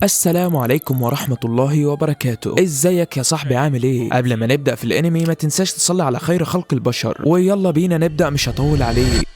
السلام عليكم ورحمة الله وبركاته. ازيك يا صاحبي، عامل ايه؟ قبل ما نبدأ في الانمي ما تنساش تصلي على خير خلق البشر، ويلا بينا نبدأ، مش هطول عليك.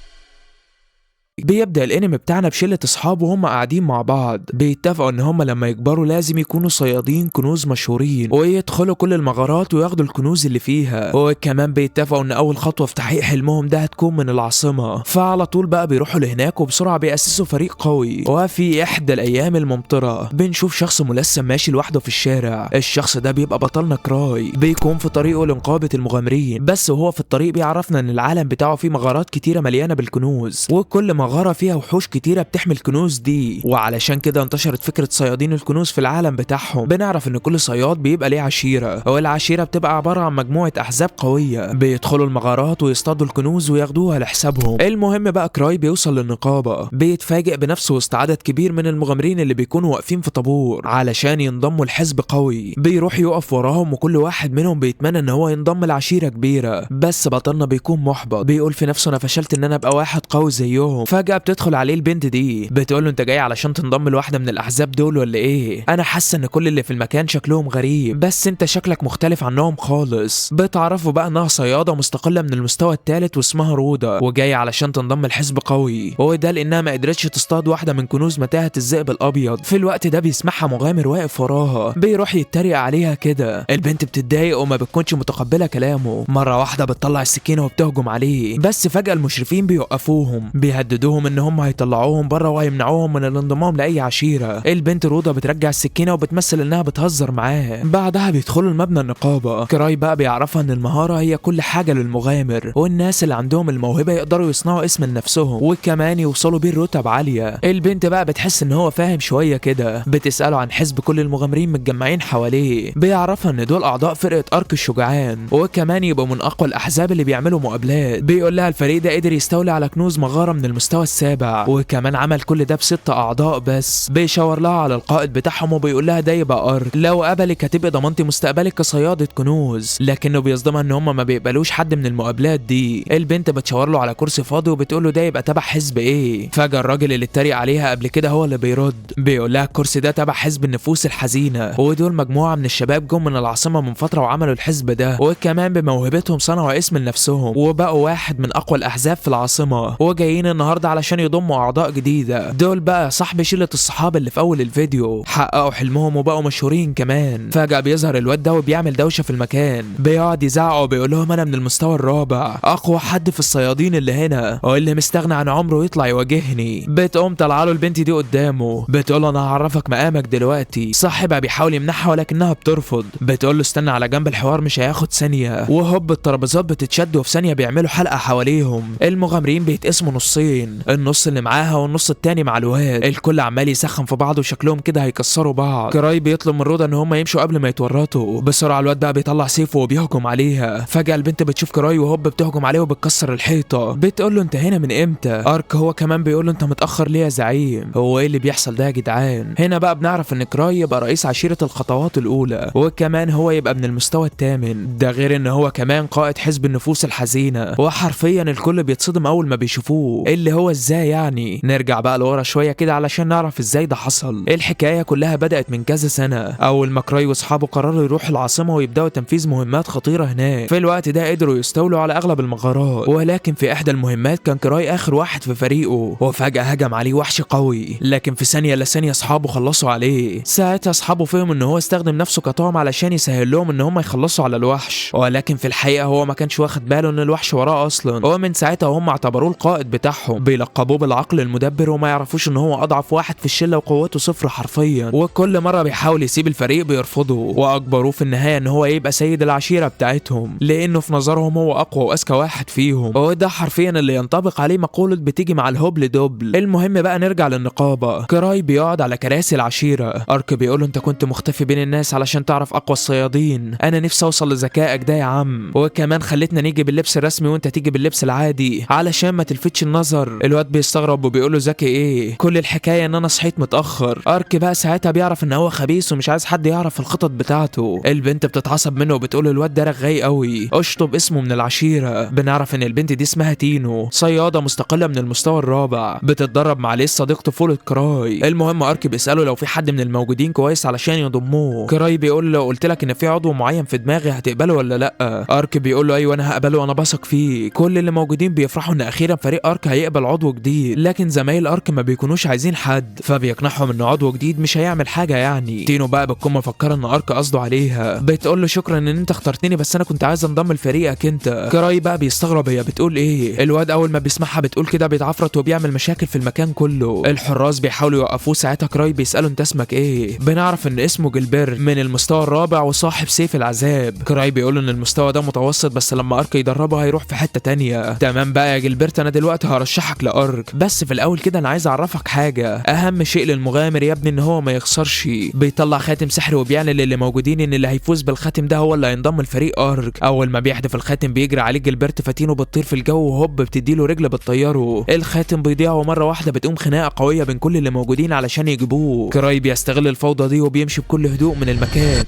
بيبدأ الانمي بتاعنا بشلة اصحابه وهم قاعدين مع بعض، بيتفقوا ان هم لما يكبروا لازم يكونوا صيادين كنوز مشهورين ويدخلوا كل المغارات وياخدوا الكنوز اللي فيها، وكمان بيتفقوا ان اول خطوة في تحقيق حلمهم ده هتكون من العاصمة. فعلى طول بقى بيروحوا لهناك وبسرعة بيأسسوا فريق قوي. وفي احدى الايام الممطرة بنشوف شخص ملثم ماشي لوحده في الشارع. الشخص ده بيبقى بطلنا كراي، بيكون في طريقه لنقابة المغامرين، بس وهو في الطريق بيعرفنا ان العالم بتاعه فيه مغارات كتيرة مليانة بالكنوز، وكل مغارة فيها وحوش كتيرة بتحمي الكنوز دي، وعلشان كده انتشرت فكرة صيادين الكنوز في العالم بتاعهم. بنعرف ان كل صياد بيبقى ليه عشيرة، والعشيرة بتبقى عبارة عن مجموعة احزاب قوية بيدخلوا المغارات ويصطادوا الكنوز وياخدوها لحسابهم. المهم بقى كراي بيوصل للنقابة، بيتفاجئ بنفسه وسط عدد كبير من المغامرين اللي بيكونوا واقفين في طابور علشان ينضموا لحزب قوي. بيروح يقف وراهم وكل واحد منهم بيتمنى ان هو ينضم لعشيرة كبيرة، بس بطلنا بيكون محبط، بيقول في نفسه انا فشلت ان انا ابقى واحد قوي زيهم. فجأة بتدخل عليه البنت دي بتقول له انت جاي علشان تنضم لواحدة من الاحزاب دول ولا ايه؟ انا حاسة ان كل اللي في المكان شكلهم غريب، بس انت شكلك مختلف عنهم خالص. بتعرفوا بقى انها صيادة مستقلة من المستوى الثالث واسمها رودا، وجاية علشان تنضم لحزب قوي، وده لانها ما قدرتش تصطاد واحدة من كنوز متاهة الذئب الابيض. في الوقت ده بيسمعها مغامر واقف وراها، بيروح يتريق عليها كده. البنت بتتضايق وما بتكونش متقبلة كلامه. مرة واحدة بتطلع السكينة وبتهجم عليه، بس فجأة المشرفين بيوقفوهم، بيهددوهم ان هم هيطلعوهم بره وهيمنعوهم من الانضمام لاي عشيره. البنت رودا بترجع السكينة وبتمثل انها بتهزر معاه. بعدها بيدخلوا المبنى النقابة. كراي بقى بيعرفها ان المهارة هي كل حاجة للمغامر، والناس اللي عندهم الموهبة يقدروا يصنعوا اسم لنفسهم وكمان يوصلوا بيه الرتب عالية. البنت بقى بتحس ان هو فاهم شوية كده، بتساله عن حزب كل المغامرين متجمعين حواليه. بيعرفها ان دول اعضاء فرقه ارك الشجعان، وكمان يبقوا من اقوى الاحزاب اللي بيعملوا مقابلات. بيقول لها الفريق ده قدر يستولي على كنوز مغارة من المستوى السابع، وكمان عمل كل ده ب6 اعضاء بس. بيشاور لها على القائد بتاعهم وبيقول لها ده يبقى ارك، لو قبلك هتبقى ضمنتي مستقبلك كصياده كنوز. لكنه بيصدمها ان هم ما بيقبلوش حد من المقابلات دي. البنت بتشاور له على كرسي فاضي وبتقول له ده يبقى تبع حزب ايه. فجأة الراجل اللي اتريق عليها قبل كده هو اللي بيرد، بيقول لها الكرسي ده تبع حزب النفوس الحزينة، ودول مجموعة من الشباب جم من العاصمة من فترة وعملوا الحزب ده، وكمان بموهبتهم صنعوا اسم لنفسهم وبقوا واحد من اقوى الاحزاب في العاصمة، وجايين النهارده علشان يضموا اعضاء جديدة. دول بقى صاحب شله الصحاب اللي في اول الفيديو، حققوا حلمهم وبقوا مشهورين كمان. فجأة بيظهر الواد ده وبيعمل دوشه في المكان، بيقعد يزعق وبيقول لهم انا من المستوى الرابع، اقوى حد في الصيادين اللي هنا، واللي مستغنى عن عمره يطلع يواجهني. بتقوم طالعه له البنت دي قدامه، بتقول له انا هعرفك مقامك دلوقتي. صاحبها بيحاول يمنعها ولكنها بترفض، بتقول له استنى على جنب، الحوار مش هياخد ثانية. وهوب الترابيزات بتتشد وفي ثانية بيعملوا حلقة حواليهم. المغامرين بيتقسموا نصين، النص اللي معاها والنص التاني مع الواد. الكل عمال يسخن في بعض وشكلهم كده هيكسروا بعض. كراي بيطلب من رودا ان هم يمشوا قبل ما يتورطوا. بسرعة الواد بقى بيطلع سيفه وبيهجم عليها. فجأة البنت بتشوف كراي وهوب بتهجم عليه وبتكسر الحيطة، بتقول له انت هنا من امتى؟ ارك هو كمان بيقول له انت متاخر ليه يا زعيم؟ هو ايه اللي بيحصل ده يا جدعان؟ هنا بقى بنعرف ان كراي يبقى رئيس عشيره الخطوات الاولى، وكمان هو يبقى من المستوى الثامن، ده غير ان هو كمان قائد حزب النفوس الحزينة. وحرفيا الكل بيتصدم اول ما بيشوفوه، اللي هو ازاي يعني؟ نرجع بقى لورا شوية كده علشان نعرف ازاي ده حصل. الحكاية كلها بدات من كذا سنة، اول ما كراي واصحابه قرروا يروحوا العاصمة ويبداوا تنفيذ مهمات خطيرة هناك. في الوقت ده قدروا يستولوا على اغلب المغارات، ولكن في احدى المهمات كان كراي اخر واحد في فريقه، وفجاة هجم عليه وحش قوي، لكن في ثانية لا ثانية اصحابه خلصوا عليه. ساعتها اصحابه فهموا ان هو استخدم نفسه كطعم علشان يسهل لهم ان هم يخلصوا على الوحش، ولكن في الحقيقة هو ما كانش واخد باله ان الوحش وراه اصلا. ومن ساعتها هم اعتبروه القائد بتاعهم، بيلقبوه بالعقل المدبر، وما يعرفوش ان هو اضعف واحد في الشلة وقوته صفر حرفيا. وكل مرة بيحاول يسيب الفريق بيرفضه، واجبروه في النهاية ان هو يبقى سيد العشيرة بتاعتهم، لانه في نظرهم هو اقوى واذكى واحد فيهم، وده حرفيا اللي ينطبق عليه مقولة بتيجي مع الهبل دبل. المهم بقى نرجع للنقابه. كراي بيقعد على كراسي العشيرة. ارك بيقول له انت كنت مختفي بين الناس علشان تعرف اقوى الصيادين، انا نفسي اوصل لذكائك ده يا عم، وكمان خليتنا نيجي باللبس الرسمي وانت تيجي باللبس العادي علشان ما تلفتش النظر. الواد بيستغرب وبيقول له ذكي ايه؟ كل الحكاية ان انا صحيت متاخر. ارك بقى ساعتها بيعرف ان هو خبيث ومش عايز حد يعرف الخطط بتاعته. البنت بتتعصب منه وبتقول له الواد ده رغاي قوي، اشطب اسمه من العشيرة. بنعرف ان البنت دي اسمها تينو، صياده مستقلة من المستوى الرابع، بتتدرب مع ليس صديق طفولة كراي. المهم ارك بيساله لو في حد من الموجودين كويس علشان يضموه. كراي بيقول له قلت لك ان في عضو معين في دماغي، هتقبله ولا لا؟ ارك بيقول له ايوه انا هقبله وانا بثق فيه. كل اللي موجودين بيفرحوا ان اخيرا فريق ارك هيقبل عضو جديد، لكن زمايل ارك ما بيكونوش عايزين حد، فبيقنعهم ان عضو جديد مش هيعمل حاجة يعني. تينو بقى بتكون مفكرة ان ارك قصده عليها، بتقول له شكرا ان انت اخترتني بس انا كنت عايز انضم لفريقك انت. كراي بقى بيستغرب هي بتقول ايه. الواد اول ما بيسمعها بتقول كده بيتعفرت وبيعمل مشاكل في المكان كله. الحراس بيحاولوا يوقفوه. ساعتها كراي بيساله انت اسمك ايه؟ بنعرف ان اسمه جilbert من المستوى الرابع وصاحب سيف العذاب. كراي بيقول ان المستوى ده متوسط بس لما ارك يدربه هيروح في حتة تانية. تمام بقى يا جilbert، انا دلوقتي هرشحك لارك، بس في الاول كده انا عايز اعرفك حاجة. اهم شيء للمغامر يا ابني ان هو ما يخسرش. بيطلع خاتم سحري وبيعلن للي موجودين ان اللي هيفوز بالخاتم ده هو اللي هينضم لفريق ارك. اول ما بيحدف الخاتم بيجري عليه جilbert، فتينو بتطير في الجو وهوب بتديله رجل بتطيره. الخاتم بيضيع ومرة واحدة بتقوم خناقه قوية بين كل اللي موجودين علشان يجيبوه. كراي بيستغل الفوضى دي وبيمشي بكل هدوء من المكان.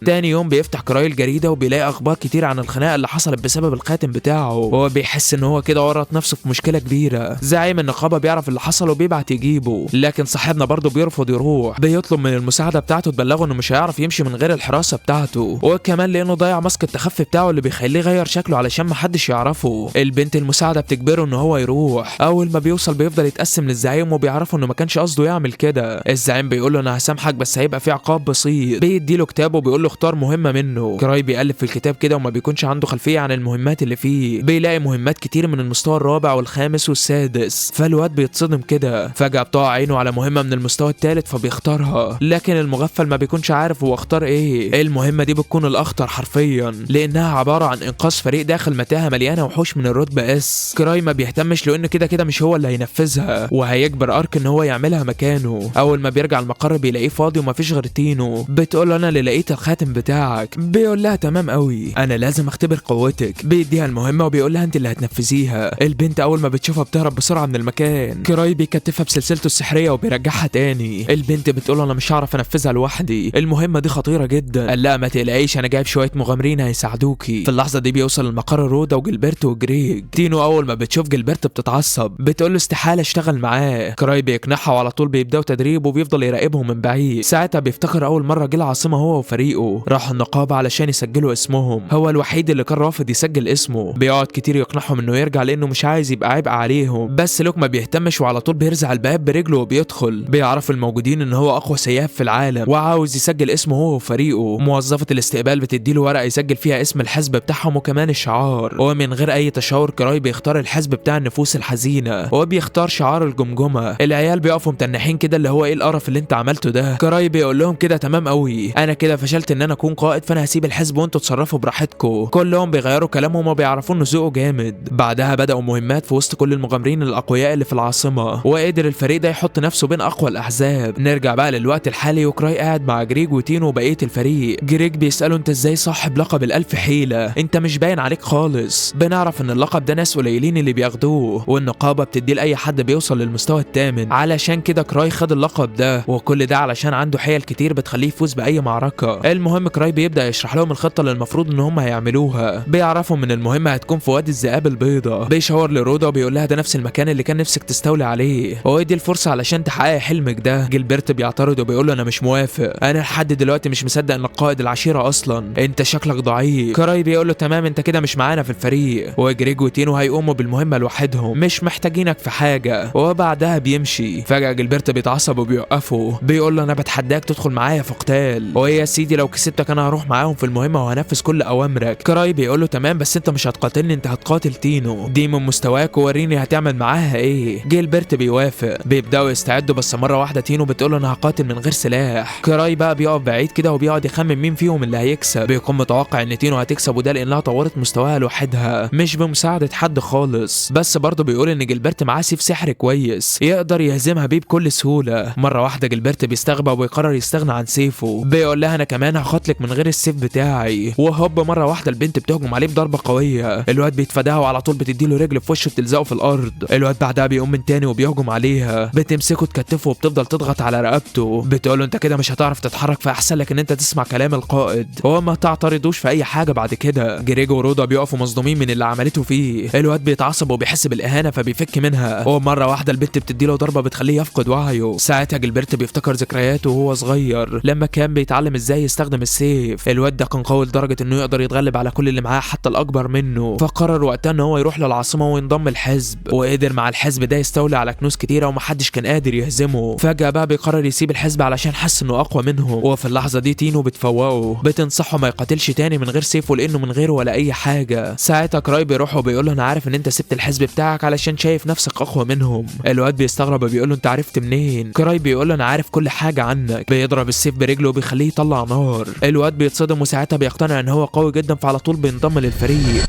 تاني يوم بيفتح كراي الجريدة وبيلاقي اخبار كتير عن الخناقة اللي حصلت بسبب الخاتم بتاعه، وهو بيحس ان هو كده ورط نفسه في مشكلة كبيرة. زعيم النقابة بيعرف اللي حصل وبيبعت يجيبه، لكن صاحبنا برضه بيرفض يروح. بيطلب من المساعدة بتاعته تبلغه انه مش هيعرف يمشي من غير الحراسة بتاعته، وكمان لانه ضيع ماسك التخفي بتاعه اللي بيخليه يغير شكله علشان محدش يعرفه. البنت المساعدة بتجبره ان هو يروح. اول ما بيوصل بيفضل يتقسم للزعيم وبيعرفه انه ما كانش قصده يعمل كده. الزعيم بيقول له انا هسامحك بس هيبقى في عقاب بسيط. بيديله كتاب وبيقول له اختار مهمة منه. كراي بيقلب في الكتاب كده وما بيكونش عنده خلفية عن المهمات اللي فيه. بيلاقي مهمات كتير من المستوى الرابع والخامس والسادس، فالواد بيتصدم كده. فجأة بتقع عينه على مهمة من المستوى الثالث فبيختارها، لكن المغفل ما بيكونش عارف هو اختار ايه. المهمة دي بتكون الاخطر حرفيا لانها عبارة عن انقاذ فريق داخل متاهة مليانة وحوش من الرتبة S. كراي ما بيهتمش لانه كده كده مش هو اللي هينفذها، وهيجبر ارك ان هو يعملها مكانه. اول ما بيرجع المقر بيلاقيه فاضي ومفيش غير تينو. بتقول له انا اللي لقيت الخاتم بتاعك. بيقول لها تمام قوي، انا لازم اختبر قوتك. بيديها المهمة وبيقول لها انت اللي هتنفذيها. البنت اول ما بتشوفها بتهرب بسرعة من المكان. كراي بيكتفها بسلسلته السحريه وبيرجعها تاني. البنت بتقول انا مش هعرف انفذها لوحدي، المهمة دي خطيرة جدا. قال لها ما تقلقيش انا جايب شوية مغامرين هيساعدوكي. في اللحظة دي بيوصل المقر رودا وجilbert وجريج. تينو اول ما بتشوف جilbert بتتعصب، بتقول له استحالة اشتغل معاه. كراي بيقنعها وعلى طول بيبداوا تدريب وبيفضل يراقبهم من بعيد. ساعتها بيفتكر اول مرة جه العاصمة هو وفريقه، راحوا النقابة علشان يسجلوا اسمهم. هو الوحيد اللي كان رافض يسجل اسمه. بيقعد كتير يقنعهم انه يرجع لانه مش عايز يبقى عبء عليهم، بس لوك ما بيهتمش وعلى طول بيرزع الباب برجله وبيدخل. بيعرف الموجودين ان هو اقوى سياف في العالم وعاوز يسجل اسمه هو وفريقه. موظفة الاستقبال بتديله ورقة يسجل فيها اسم الحزب بتاعهم وكمان الشعار، ومن غير اي تشاور كراي بيختار الحزب بتاع النفوس الحزينة وبيختار شعار الجمجمة. العيال بيقفوا متنحين كده اللي هو ايه القرف اللي انت عملته ده. كراي بيقول لهم كده تمام قوي، انا كده فشلت ان انا اكون قائد، فانا هسيب الحزب وانتوا تصرفوا براحتكم. كلهم بيغيروا كلامهم وبيعرفوا انه ذوقه جامد. بعدها بداوا مهمات في وسط كل المغامرين الاقوياء اللي في العاصمة، وقدر الفريق ده يحط نفسه بين اقوى الاحزاب. نرجع بقى للوقت الحالي وكراي قاعد مع جريج وتينو وبقية الفريق. جريج بيساله انت ازاي صاحب لقب الالف حيله؟ انت مش باين عليك خالص. بنعرف ان اللقب ده ناس قليلين اللي بياخدوه، والنقابه بتديه لاي حد بيوصل للمستوى الثامن، علشان كده كراي خد اللقب ده، وكل ده علشان عنده حيل كتير بتخليه يفوز باي معركة. المهم كراي بيبدا يشرح لهم الخطة اللي المفروض ان هم هيعملوها. بيعرفوا من المهمة هتكون في وادي الذئاب البيضاء. بيشاور لرودا وبيقول لها ده نفس المكان اللي كان نفسك تستولي عليه، وادي الفرصة علشان تحققي حلمك ده. جilbert بيعترض وبيقول له انا مش موافق، انا لحد دلوقتي مش مصدق انك قائد العشيرة اصلا، انت شكلك ضعيف. كراي بيقول له تمام انت كده مش معانا في الفريق، وجريج وتينو هيقوموا بالمهمه لوحدهم، مش محتاجينك في حاجة. وبعدها بيمشي. فجاة جilbert بيتعصب وبيوقفه، بيقول له انا بتحداك تدخل معايا في قتال، ويا سيدي لو كسبتك انا هروح معاهم في المهمة وهنفذ كل اوامرك. كراي بيقول له تمام بس انت مش هتقاتلني، انت هتقاتل تينو، دي من مستواك ووريني هتعمل معاها ايه. جilbert بيوافق. بيبداوا يستعدوا، بس مرة واحدة تينو بتقول له انا هقاتل من غير سلاح. كراي بقى بيقف بعيد كده وبيقعد يخمن مين فيهم اللي هيكسب. بيكون متوقع ان تينو هتكسب، وده لانها طورت مستواها لوحدها مش بمساعدة حد خالص، بس برضه بيقول ان جilbert معاه سيف سحر كويس يقدر يهزمها بيه بكل سهولة. مرة واحدة جilbert بيستغبى وبيقرر يستغنى عن سيفه. بيقول لها انا كمان انا هقتلك من غير السيف بتاعي. وهوب مرة واحدة البنت بتهجم عليه بضربه قوية، الواد بيتفاداها وعلى طول بتديله رجل في وشه بتلزقه في الارض. الواد بعدها بيقوم من تاني وبيهجم عليها، بتمسكه تكتفه وبتفضل تضغط على رقبته، بتقول له انت كده مش هتعرف تتحرك فاحسن لك ان انت تسمع كلام القائد وما تعترضوش في اي حاجة بعد كده. جريج ورودا بيقفوا مصدومين من اللي عملته فيه، الواد بيتعصب وبيحس بالاهانه فبيفك منها، ومرة واحدة البنت بتديله ضربه بتخليه يفقد وعيه. ساعتها جilberto بيفتكر ذكرياته وهو صغير لما كان بيتعلم ازاي يستخدم السيف. الواد ده كان قوي لدرجة انه يقدر يتغلب على كل اللي معاه حتى الاكبر منه، فقرر وقتها ان هو يروح للعاصمه وينضم الحزب، وقدر مع الحزب ده يستولي على كنوز كتيرة ومحدش كان قادر يهزمه. فجاة بقى بيقرر يسيب الحزب علشان حس انه اقوى منهم. وفي اللحظة دي تينو بتفوقه، بتنصحه ما يقاتلش تاني من غير سيفه لانه من غيره ولا اي حاجة. ساعتها كراي بيروح وبيقول له انا عارف ان انت سبت الحزب بتاعك علشان شايف نفسك اقوى منهم. الواد بيستغرب وبيقول له انت عرفت منين؟ كراي بيقول له انا عارف كل حاجة عنك. بيضرب السيف برجله وبيخليه يطلع نار. الواد بيتصدم وساعتها بيقتنع ان هو قوي جدا، فعلى طول بينضم للفريق.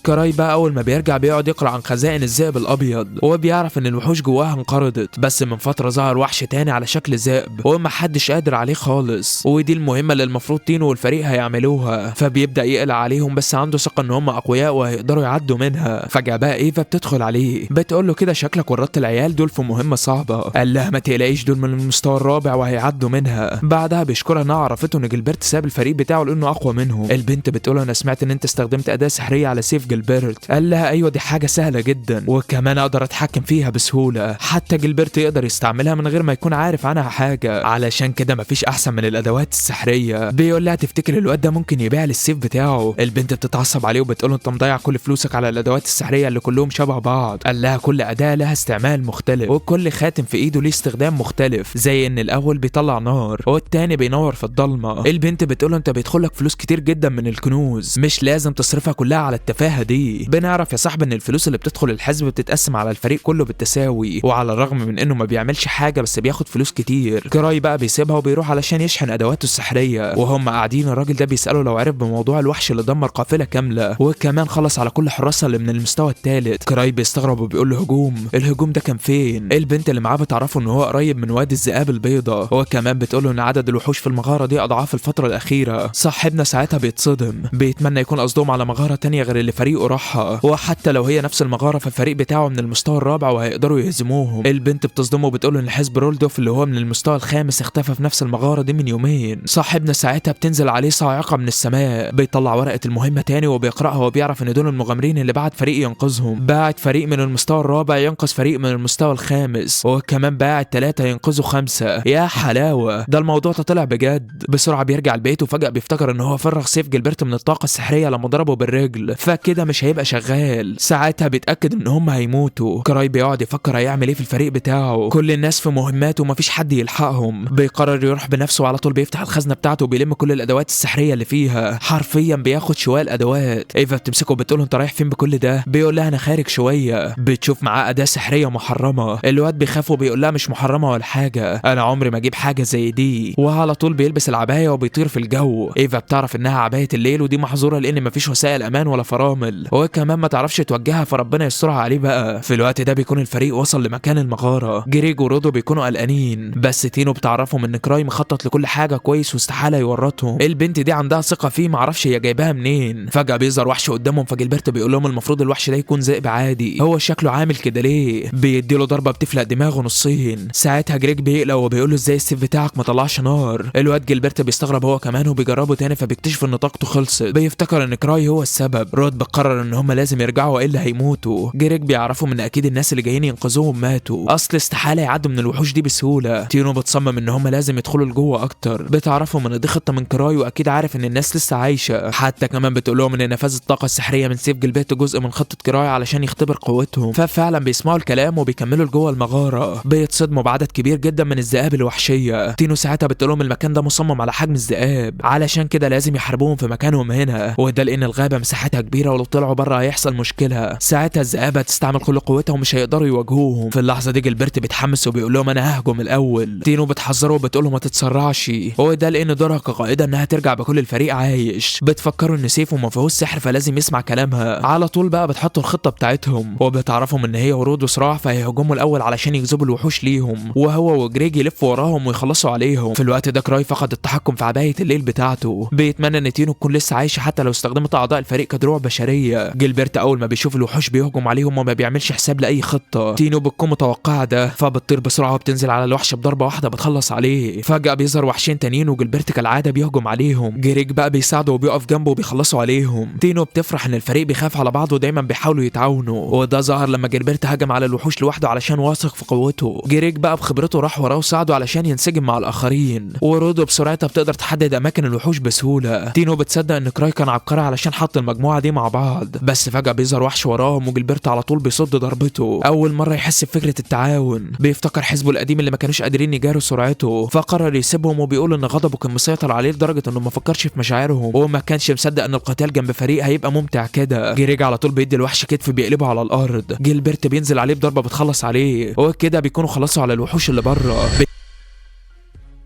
كراي بقى اول ما بيرجع بيقعد يقرا عن خزائن الذئب الابيض، وبيعرف ان الوحوش جواها انقرضت، بس من فترة ظهر وحش تاني على شكل ذئب ومحدش قادر عليه خالص، ودي المهمة اللي المفروض تينو والفريق هيعملوها. فبيبدا يقلق عليهم بس عنده ثقة ان هم اقوياء وهيقدروا يعدوا منها. فجاة بقى ايفا بتدخل عليه بتقول له كده شكلك ورطت العيال دول في مهمة صعبة. قال لها ما تقلقيش دول من المستوى الرابع وهيعدوا منها. بعدها بيشكرها انها عرفته ان جilberto ساب الفريق بتاعه لانه اقوى منهم. البنت بتقول انا سمعت ان انت استخدمت اداه سحريه على سيف جilberto. قال لها ايوه دي حاجة سهلة جدا وكمان اقدر اتحكم فيها بسهولة، حتى جilberto يقدر يستعملها من غير ما يكون عارف عنها حاجة، علشان كده مفيش احسن من الادوات السحريه. بيقول لها تفتكر الواد ده ممكن يبيع لي السيف بتاعه؟ البنت بتتعصب عليه وبتقول له انت مضيع كل فلوسك على الادوات السحريه اللي كلهم شبه بعض. قال لها كل اداه لها استعمال مختلف وكل خاتم في ايده ليه استخدام مختلف، زي ان الاول بيطلع نار والتاني بينور في الضلمة. البنت بتقول له انت بيدخلك فلوس كتير جدا من الكنوز، مش لازم تصرفها كلها على التفاهة دي. بنعرف يا صاحبي ان الفلوس اللي بتدخل الحزب بتتقسم على الفريق كله بالتساوي، وعلى الرغم من انه ما بيعملش حاجة بس بياخد فلوس كتير. كراي بقى بيسيبها وبيروح علشان يشحن ادواته السحريه. وهم قاعدين الراجل ده بيساله لو عرف بموضوع الوحش اللي دمر قافله كاملة وكمان خلص على كل حراسة اللي من المستوى الثالث. كراي بيستغرب وبيقول له هجوم، الهجوم ده كان فين؟ البنت اللي معاه بتعرفه ان هو قريب من وادي الذئاب البيضاء، وكمان بتقول له ان عدد الوحوش في المغارة دي اضعاف الفترة الاخيرة. صاحبنا ساعتها بيتصدم، بيتمنى يكون قصدهم على مغارة تانية غير اللي فريقه راحها، وحتى لو هي نفس المغارة فالفريق بتاعه من المستوى الرابع وهيقدروا يهزموهم. البنت بتصدمه وبتقول ان حزب رولدوف اللي هو من المستوى الخامس اختفى في نفس المغارة دي من يومين. صاحبنا ساعتها بتنزل عليه صاعقة من السماء، بيطلع ورقة المهمة تاني وبيقراها وبيعرف ان دول المغامرين اللي بعت فريق ينقذهم. بعت فريق من المستوى الرابع ينقذ فريق من المستوى الخامس، وكمان بعت 3 ينقذوا 5. يا حلاوة، ده الموضوع ده طلع بجد. بسرعة بيرجع البيت وفجاة بيفتكر ان هو فرغ سيف جilberto من الطاقة السحريه لما ضربه بالرجل، فكده مش هيبقى شغال. ساعتها بيتاكد ان هم هيموتوا. كراي بيقعد يفكر هيعمل ايه في الفريق بتاعه، كل الناس في مهمات ومفيش حد يلحقهم. بيقرر يروح بنفسه وعلى طول بيفتح الخزنة بتاعته وبيلم كل الادوات السحريه اللي فيها، حرفيا بياخد شوية الادوات. ايفا بتمسكه وبتقول له انت رايح فين بكل ده؟ بيقول لها انا خارج شوية. بتشوف معاه اداه سحريه محرمة، الواد بيخاف وبيقول لها مش محرمة ولا حاجة، انا عمري ما اجيب حاجة زي دي. وعلى طول بيلبس العباية وبيطير في الجو. ايفا بتعرف انها عباية الليل ودي محظورة لان مفيش وسائل امان ولا فرامل، وكمان ما تعرفش توجهها، فربنا يسترها عليه بقى. في الوقت ده بيكون الفريق وصل لمكان المغارة. جريج ورودو بيكونوا قلقانين، بس تينو بتعرفهم ان كراي مخطط لكل حاجة كويس واستحاله يورطهم. البنت دي عندها ثقة فيه، معرفش هي جايباها منين. فجاة بيظهر وحش قدامهم، فجilberto بيقول لهم المفروض الوحش ده يكون ذئب عادي، هو شكله عامل كده ليه؟ بيديله ضربه بتفلق دماغه نصين. ساعتها جريج بيقلق وبيقول له ازاي السيف بتاعك ما طلعش نار؟ الواد جilberto بيستغرب هو كمان وبيجربه تاني، فبيكتشف ان طاقته خلصت. بيفتكر ان كراي هو السبب. رود بقرر ان هم لازم يرجعوا والا هيموتوا. جريج بيعرفوا ان اكيد الناس اللي جايين ينقذوهم ماتوا، اصل استحالة يعدوا من الوحوش دي بسهولة. تينو بتصمم ان هم لازم يدخلوا لجوه اكتر، بتعرفهم ان دي خطه من كراي واكيد عارف ان الناس لسه عايشه. حتى كمان بتقول لهم ان نفاذ الطاقة السحريه من سيف جilberto جزء من خطه كراي علشان يختبر قوتهم. ففعلا بيسمعوا الكلام وبيكملوا لجوه المغارة. بيتصدموا بعدد كبير جدا من الذئاب الوحشية. تينو ساعتها بتقول لهم المكان ده مصمم على حجم الذئاب، علشان كده لازم يحاربوهم في مكانهم هنا، وده لان الغابة مساحتها كبيرة ولو ولو طلعوا بره هيحصل مشكلة. ساعتها الذئاب هتستعمل كل قوتها ومش هيقدروا يواجهوهم. في اللحظة دي جilberto بيتحمس وبيقول لهم انا ههجم الاول. تينو بتحذره وبتقول له ما تتسرعش، هو ده لان دورها كقائده انها ترجع بكل الفريق عايش. بتفكروا ان سيفه ما فيهوش سحر فلازم يسمع كلامها. على طول بقى بتحطوا الخطة بتاعتهم وبتعرفهم ان هي ورود وصراع فهيهجموا الاول علشان يجذبوا الوحوش ليهم، وهو وجريج يلفوا وراهم ويخلصوا عليهم. في الوقت ده كراي فقد التحكم في عباية الليل بتاعته، بيتمنى ان تينو تكون لسه عايشه حتى لو استخدمت اعضاء الفريق كدروع بشرية. جilberto اول ما بيشوف الوحوش بيهجم عليهم وما بيعملش حساب لاي خطه. تينو بتكون متوقعه ده فبتطير بسرعة وبتنزل على الوحش بضربه واحدة بتخلص عليه. فجاة بيظهر وحشين تانيين وجilberto كالعادة بيهجم عليهم. جريج بقى بيساعده وبيقف جنبه وبيخلصوا عليهم. تينو بتفرح ان الفريق بيخاف على بعض ودايما بيحاولوا يتعاونوا، وده ظهر لما جilberto هجم على الوحوش لوحده علشان واثق في قوته. جريج بقى بخبرته راح وراه وساعده علشان ينسجم مع الاخرين، ورودو بسرعتها بتقدر تحدد اماكن الوحوش بسهولة. تينو بتصدق ان كراي كان عبقري علشان حط المجموعة دي مع بعض، بس فجاة بيظهر وحش وراهم وجilberto على طول بيصد ضربته. اول مرة يحس بفكره التعاون، بيفتكر حزبه القديم اللي ما كانوش قادرين يجاروا سرعته، فقرر يسيبهم وبيقول ان غضبه كان مسيطر عليه لدرجة انه ما فكرش في مشاعرهم وما كانش مصدق ان القتال جنب فريق هيبقى ممتع كده. جريج على طول بيدي الوحش كتف بيقلبه على الارض. جilberto بينزل عليه بضربه بتخلص عليه، وكده بيكونوا خلصوا على الوحوش اللي بره.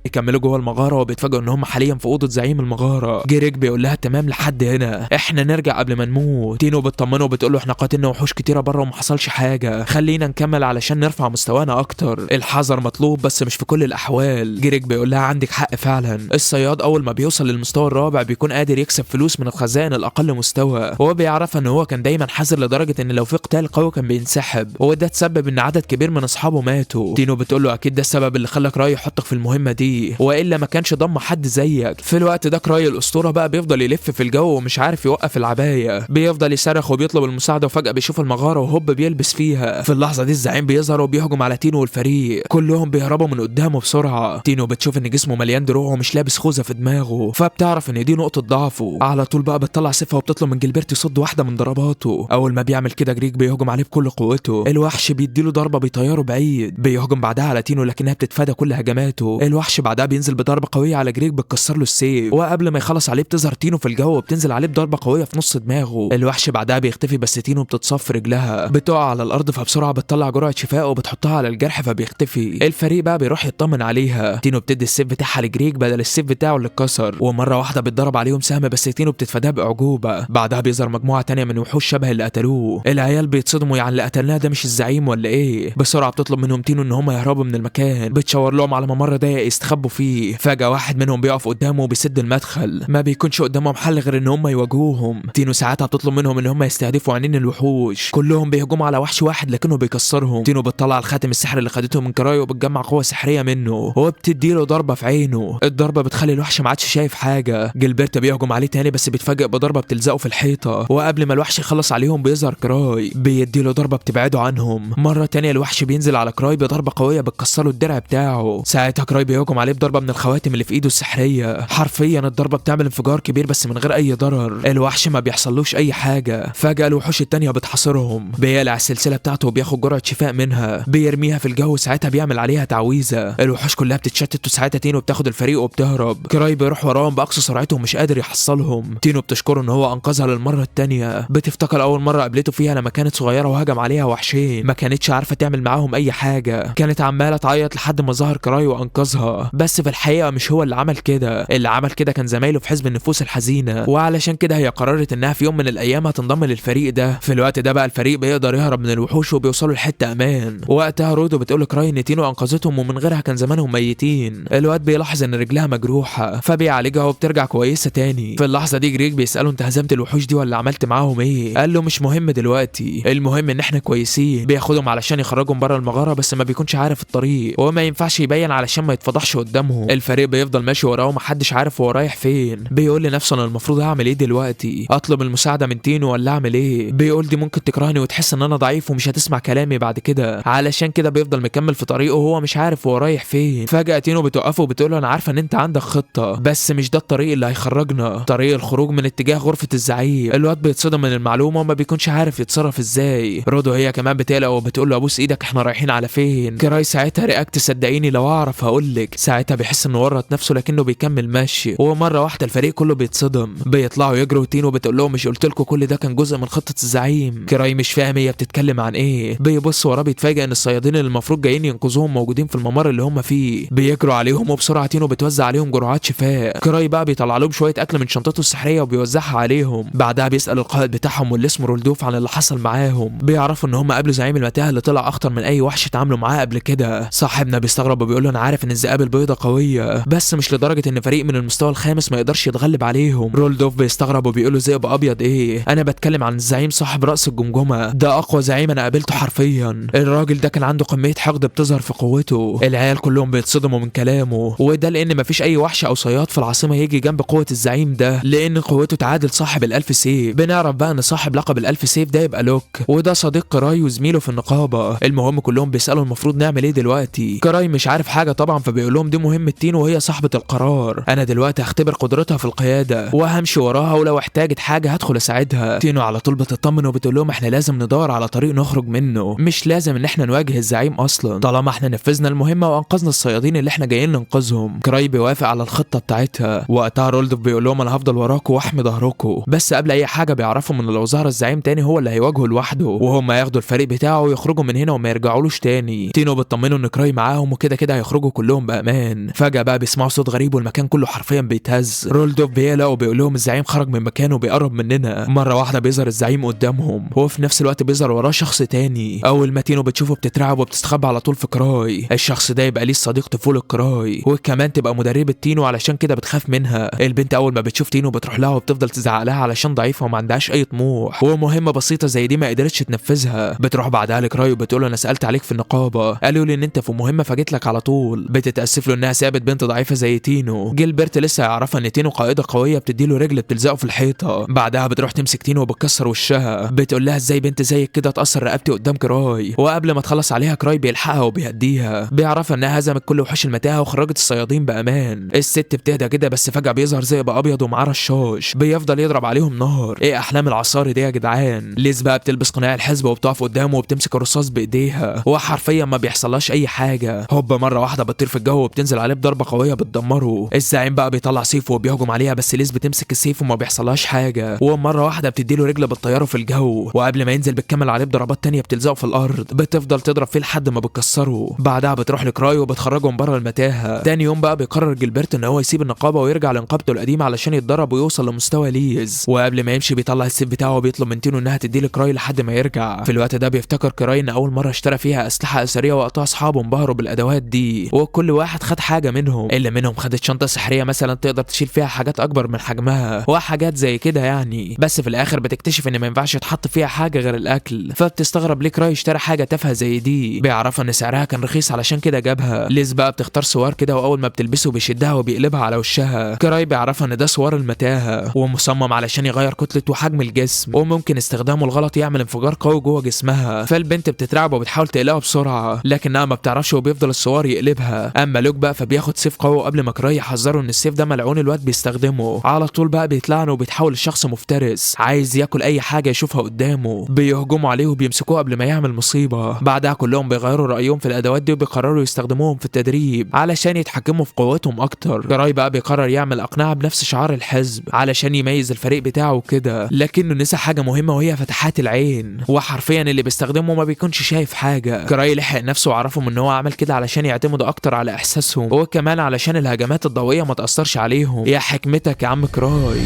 يكملوا جوه المغارة وبيتفاجئوا ان هم حاليا في اوضة زعيم المغارة. جريج بيقول لها تمام لحد هنا، احنا نرجع قبل ما نموت. تينو بتطمنه وبتقول له احنا قاتلنا وحوش كتيرة بره وما حصلش حاجة، خلينا نكمل علشان نرفع مستوانا اكتر، الحذر مطلوب بس مش في كل الاحوال. جريج بيقول لها عندك حق فعلا. الصياد اول ما بيوصل للمستوى الرابع بيكون قادر يكسب فلوس من الخزائن الاقل مستوى، وهو بيعرف ان هو كان دايما حذر لدرجة ان لو في قتال قوي كان بينسحب، وده تسبب ان عدد كبير من اصحابه ماتوا. تينو بتقول له اكيد ده السبب اللي خلى كراي يحطك في المهمة دي، والا ما كانش ضم حد زيك. في الوقت ده كراي الاسطورة بقى بيفضل يلف في الجو ومش عارف يوقف العباية، بيفضل يصرخ وبيطلب المساعدة، وفجاة بيشوف المغارة وهوب بيلبس فيها. في اللحظة دي الزعيم بيظهر وبيهجم على تينو والفريق، كلهم بيهربوا من قدامه بسرعة. تينو بتشوف ان جسمه مليان دروع ومش لابس خوذه في دماغه، فبتعرف ان دي نقطة ضعفه. على طول بقى بتطلع سيفها وبتطلب من جilberto يصد واحدة من ضرباته. اول ما بيعمل كده جريج بيهجم عليه بكل قوته، الوحش بيديله ضربه بيطيره بعيد. بيهجم بعدها على تينو لكنها بتتفادى كل هجماته. الوحش بعدها بينزل بضربه قوية على جريج بتكسر له السيف، وقبل ما يخلص عليه بتظهر تينو في الجو وبتنزل عليه بضربه قوية في نص دماغه. الوحش بعدها بيختفي بس تينو بتتصف في رجلها، بتقع على الارض، فبسرعه بتطلع جرعة شفاء وبتحطها على الجرح فبيختفي. الفريق بقى بيروح يطمن عليها. تينو بتدي السيف بتاعها لجريج بدل السيف بتاعه اللي اتكسر، ومرة واحدة بتضرب عليهم سهم بس تينو بتتفاداه باعجوبه. بعدها بيظهر مجموعة تانية من وحوش شبه اللي قتلوه. العيال بيتصدموا، يعني اللي قتلناه ده مش الزعيم ولا ايه؟ بسرعة بتطلب منهم تينو ان هم يهربوا من المكان، بتشاور لهم على ممر ضيق يستخبوا فيه. فجأة واحد منهم بيقف قدامه وبيسد المدخل، ما بيكونش قدامهم حل غير ان هم يواجهوهم. تينو ساعتها بتطلب منهم ان هم يستهدفوا عينين الوحوش، كلهم بيهجموا على وحش واحد لكنه بيكسرهم. تينو بتطلع الخاتم السحري اللي خدته من كراي وبتجمع قوة سحرية منه وبتديله ضربة في عينه. الضربة بتخلي الوحش ما عادش شايف حاجة. جilberto بيهجم عليه تاني بس بيتفاجئ بضربة بتلزقه في الحيطة، وقبل ما الوحش يخلص عليهم بيظهر كراي بيديله ضربة بتبعده عنهم. مرة تانية الوحش بينزل على كراي بضربة قوية بتكسره الدرع بتاعه. ساعتها كراي بيهجم عليه بضربه من الخواتم اللي في ايده السحريه، حرفيا الضربة بتعمل انفجار كبير بس من غير اي ضرر، الوحش ما بيحصلوش اي حاجة. فجاة الوحوش التانية بتحاصرهم، بيقلع السلسلة بتاعته وبياخد جرعة شفاء منها، بيرميها في الجو ساعتها بيعمل عليها تعويذه، الوحوش كلها بتتشتت وساعتها تينو بتاخد الفريق وبتهرب. كراي بيروح وراهم باقصى سرعته ومش قادر يحصلهم. تينو بتشكره ان هو انقذها للمرة التانية، بتفتكر اول مرة قابلته فيها لما كانت صغيرة وهجم عليها وحشين، ما كانتش عارفه تعمل معاهم اي حاجة، كانت عماله تعيط لحد ما ظهر كراي وانقذها. بس في الحقيقة مش هو اللي عمل كده، اللي عمل كده كان زمايله في حزب النفوس الحزينة، وعلشان كده هي قررت انها في يوم من الايام هتنضم للفريق ده. في الوقت ده بقى الفريق بيقدر يهرب من الوحوش وبيوصلوا لحته امان. وقتها رودو بتقول لكراي ان تينو انقذتهم ومن غيرها كان زمانهم ميتين. الواد بيلاحظ ان رجلها مجروحة فبيعالجها وبترجع كويسة تاني. في اللحظة دي جريج بيساله انت هزمت الوحوش دي ولا عملت معاهم ايه؟ قال له مش مهم دلوقتي، المهم ان احنا كويسين. بياخدهم علشان يخرجهم بره المغارة بس ما بيكونش عارف الطريق وما ينفعش يبين علشان ما يتفضحش قدامهم. الفريق بيفضل ماشي وراه ومحدش عارف هو رايح فين. بيقول لنفسه انا المفروض اعمل ايه دلوقتي؟ اطلب المساعدة من تينو ولا اعمل ايه؟ بيقول دي ممكن تكرهني وتحس ان انا ضعيف ومش هتسمع كلامي بعد كده. علشان كده بيفضل مكمل في طريقه وهو مش عارف هو رايح فين. فجأة تينو بتوقفه وبتقول له انا عارفه ان انت عندك خطه بس مش ده الطريق اللي هيخرجنا، طريق الخروج من اتجاه غرفة الزعيم. الواد بيتصدم من المعلومة وما بيكونش عارف يتصرف ازاي. رودو هي كمان بتقلق وبتقول له ابوس ايدك احنا رايحين على فين؟ كراي ساعتها react صدقيني لو اعرف هقول لك. ساعتها بيحس انه ورط نفسه لكنه بيكمل ماشي. ومرة واحدة الفريق كله بيتصدم، بيطلعوا يجروا. تينو بتقول لهم مش قلت لكم كل ده كان جزء من خطه الزعيم؟ كراي مش فاهم هي بتتكلم عن ايه. بيبص وراه بيتفاجئ ان الصيادين اللي المفروض جايين ينقذوهم موجودين في الممر اللي هم فيه. بيجروا عليهم وبسرعة تينو بتوزع عليهم جرعات شفاء. كراي بقى بيطلع لهم شوية اكل من شنطته السحريه وبيوزعها عليهم. بعدها بيسال القائد بتاعهم واللي اسمه رولدوف عن اللي حصل معاهم. بيعرفوا ان هم قابلوا زعيم المتاهة اللي طلع اخطر من اي وحش اتعاملوا معاه قبل كده. صاحبنا بيستغرب وبيقول له انا عارف ان الذئاب البيضاء قوية، بس مش لدرجة ان فريق من المستوى الخامس ما يقدرش يتغلب عليهم. رولدوف بيستغرب وبيقول له ذئب ابيض ايه؟ انا بتكلم عن الزعيم صاحب راس الجمجمة، ده اقوى زعيم انا قابلته حرفيا. الراجل ده كان عنده كمية حقد بتظهر في قوته. العيال كلهم بيتصدموا من كلامه، وده لان مفيش اي وحش او صياد في العاصمة يجي جنب قوة الزعيم ده، لان قوته تعادل صاحب الالف سيف. بنعرف بقى ان صاحب لقب الالف سيف ده يبقى لوك، وده صديق كراي وزميله في النقابة. المهم كلهم بيسالوا المفروض نعمل ايه دلوقتي. كراي مش عارف حاجة طبعا، فبيقول لهم دي مهمة تينو وهي صاحبه القرار، انا دلوقتي هختبر قدرتها في القيادة وهمشي وراها، ولو احتاجت حاجة هدخل اساعدها. تينو على طول بتطمن وبتقول لهم احنا لازم ندور على طريق نخرج منه، مش لازم ان احنا نواجه الزعيم اصلا طالما احنا نفذنا المهمة وانقذنا الصيادين اللي احنا جايين ننقذهم. كراي بيوافق على الخطة بتاعتها. وقتها رولدوف بيقول لهم انا هفضل وراكم واحمي ظهركم، بس قبل اي حاجة بيعرفوا من لو ظهر الزعيم تاني هو اللي هيواجهه لوحده، وهم ياخدوا الفريق بتاعه ويخرجوا من هنا وما يرجعولوش تاني. تينو بتطمنه ان كراي معاهم وكده كده هيخرجوا كلهم بامان. فجاة بقى بيسمعوا صوت غريب والمكان كله حرفيا بيتهز. رولدوف بيقلق وبيقول لهم الزعيم خرج من مكانه وبيقرب مننا. مرة واحدة بيظهر الزعيم قدامهم، وفي نفس الوقت بيظهر وراه شخص تاني. اول ما تينو بتشوفه بتترعب وبتستخبى على طول في كراي. الشخص ده يبقى ليه صديق طفولة كراي، وكمان تبقى مدربه تينو علشان كده بتخاف منها. البنت اول ما بتشوف تينو بتروح لها وبتفضل تزعق لها علشان ضعيفة وما عندهاش اي طموح، ومهمة بسيطة زي دي ما قدرتش تنفذها. بتروح بعدها لكراي وبتقول له انا سالت عليك في النقابة، قالوا لي ان انت في مهمة فجيت لك على طول. بتتاسف له انها سابت بنت ضعيفة زي تينو. جيلبرت لسه يعرفها ان تينو قائده قوية، بتديله رجل بتلزقه في الحيطة. بعدها بتروح تمسك تينو وبتكسر وشها، بتقول لها ازاي بنت زيك كده تقصر رقبتي قدام كراي. وقبل ما تخلص عليها كراي بيلحقها وبيهديها، بيعرفها انها هزمت كل وحوش المتاهة وخرجت الصيادين بامان. الست بتهدى كده، بس فجاة بيظهر ذئب ابيض ومعاه رشاش، بيفضل يضرب عليهم نار. ايه احلام العصاري دي يا جدعان؟ ليز بقى بتلبس قناع الحزب وبتقف قدامه وبتمسك الرصاص بايديها، وحرفيا ما بيحصلهاش اي حاجة. هوب مرة واحدة بتطير في الجو وبتنزل عليه بضربه قوية بتدمره. الزعيم بقى بيطلع سيفه وبيهجم عليها، بس ليز بتمسك السيف وما بيحصلهاش حاجة، ومرة واحدة بتديله رجل بتطيره في الجو، وقبل ما ينزل بتكمل عليه بضربات تانية بتلزقه في الارض، بتفضل تضرب فيه لحد ما بتكسره. بعدها بتروح لكراي وبتخرجه من بره المتاهة. تاني يوم بقى بيقرر جيلبرت ان هو يسيب النقابة ويرجع لنقابته القديمة علشان يتدرب ويوصل لمستوى ليز. وقبل ما يمشي بيطلع السيف بتاعه وبيطلب من تينو انها تديه لكراي لحد ما يرجع. في الوقت ده بيفتكر كراي ان اول مرة اشترى فيها اسلحة اثرية وقتها اصحابه انبهروا بالادوات دي، وكل واحد خد حاجة منهم. اللي منهم خدت شنطه سحريه مثلا تقدر تشيل فيها حاجات اكبر من حجمها وحاجات زي كده يعني، بس في الاخر بتكتشف ان ما ينفعش يتحط فيها حاجة غير الاكل. فبتستغرب ليه كراي اشترى حاجة تافهة زي دي، بيعرفها ان سعرها كان رخيص علشان كده جابها. ليز بقى بتختار سوار كده، واول ما بتلبسه بيشدها وبيقلبها على وشها. كراي بيعرفها ان ده سوار المتاهة ومصمم علشان يغير كتلة وحجم الجسم، وممكن استخدامه الغلط يعمل انفجار قوي جوه جسمها. فالبنت بتترعب وبتحاول تقلقه بسرعة، لكنها ما بتعرفش وبيفضل السوار يقلبها. اما لوك بقى فبياخد سيف قوي قبل ما كراي يحذره ان السيف ده ملعون الواد بيستخدمه على طول. بقى بيتلعن وبيتحول لشخص مفترس عايز ياكل اي حاجة يشوفها قدامه. بيهجموا عليه وبيمسكوه قبل ما يعمل مصيبة. بعدها كلهم بيغيروا رايهم في الادوات دي وبيقرروا يستخدموهم في التدريب علشان يتحكموا في قوتهم اكتر. كراي بقى بيقرر يعمل اقنعه بنفس شعار الحزب علشان يميز الفريق بتاعه كده، لكنه نسى حاجة مهمة وهي فتحات العين، وحرفيا اللي بيستخدمه ما بيكونش شايف حاجة. كراي لحق نفسه وعرفهم ان هو عمل كده علشان يعتمدوا اكتر على احساسهم، وكمان علشان الهجمات الضوئية ما تاثرش عليهم. يا حكمتك يا عم كراي.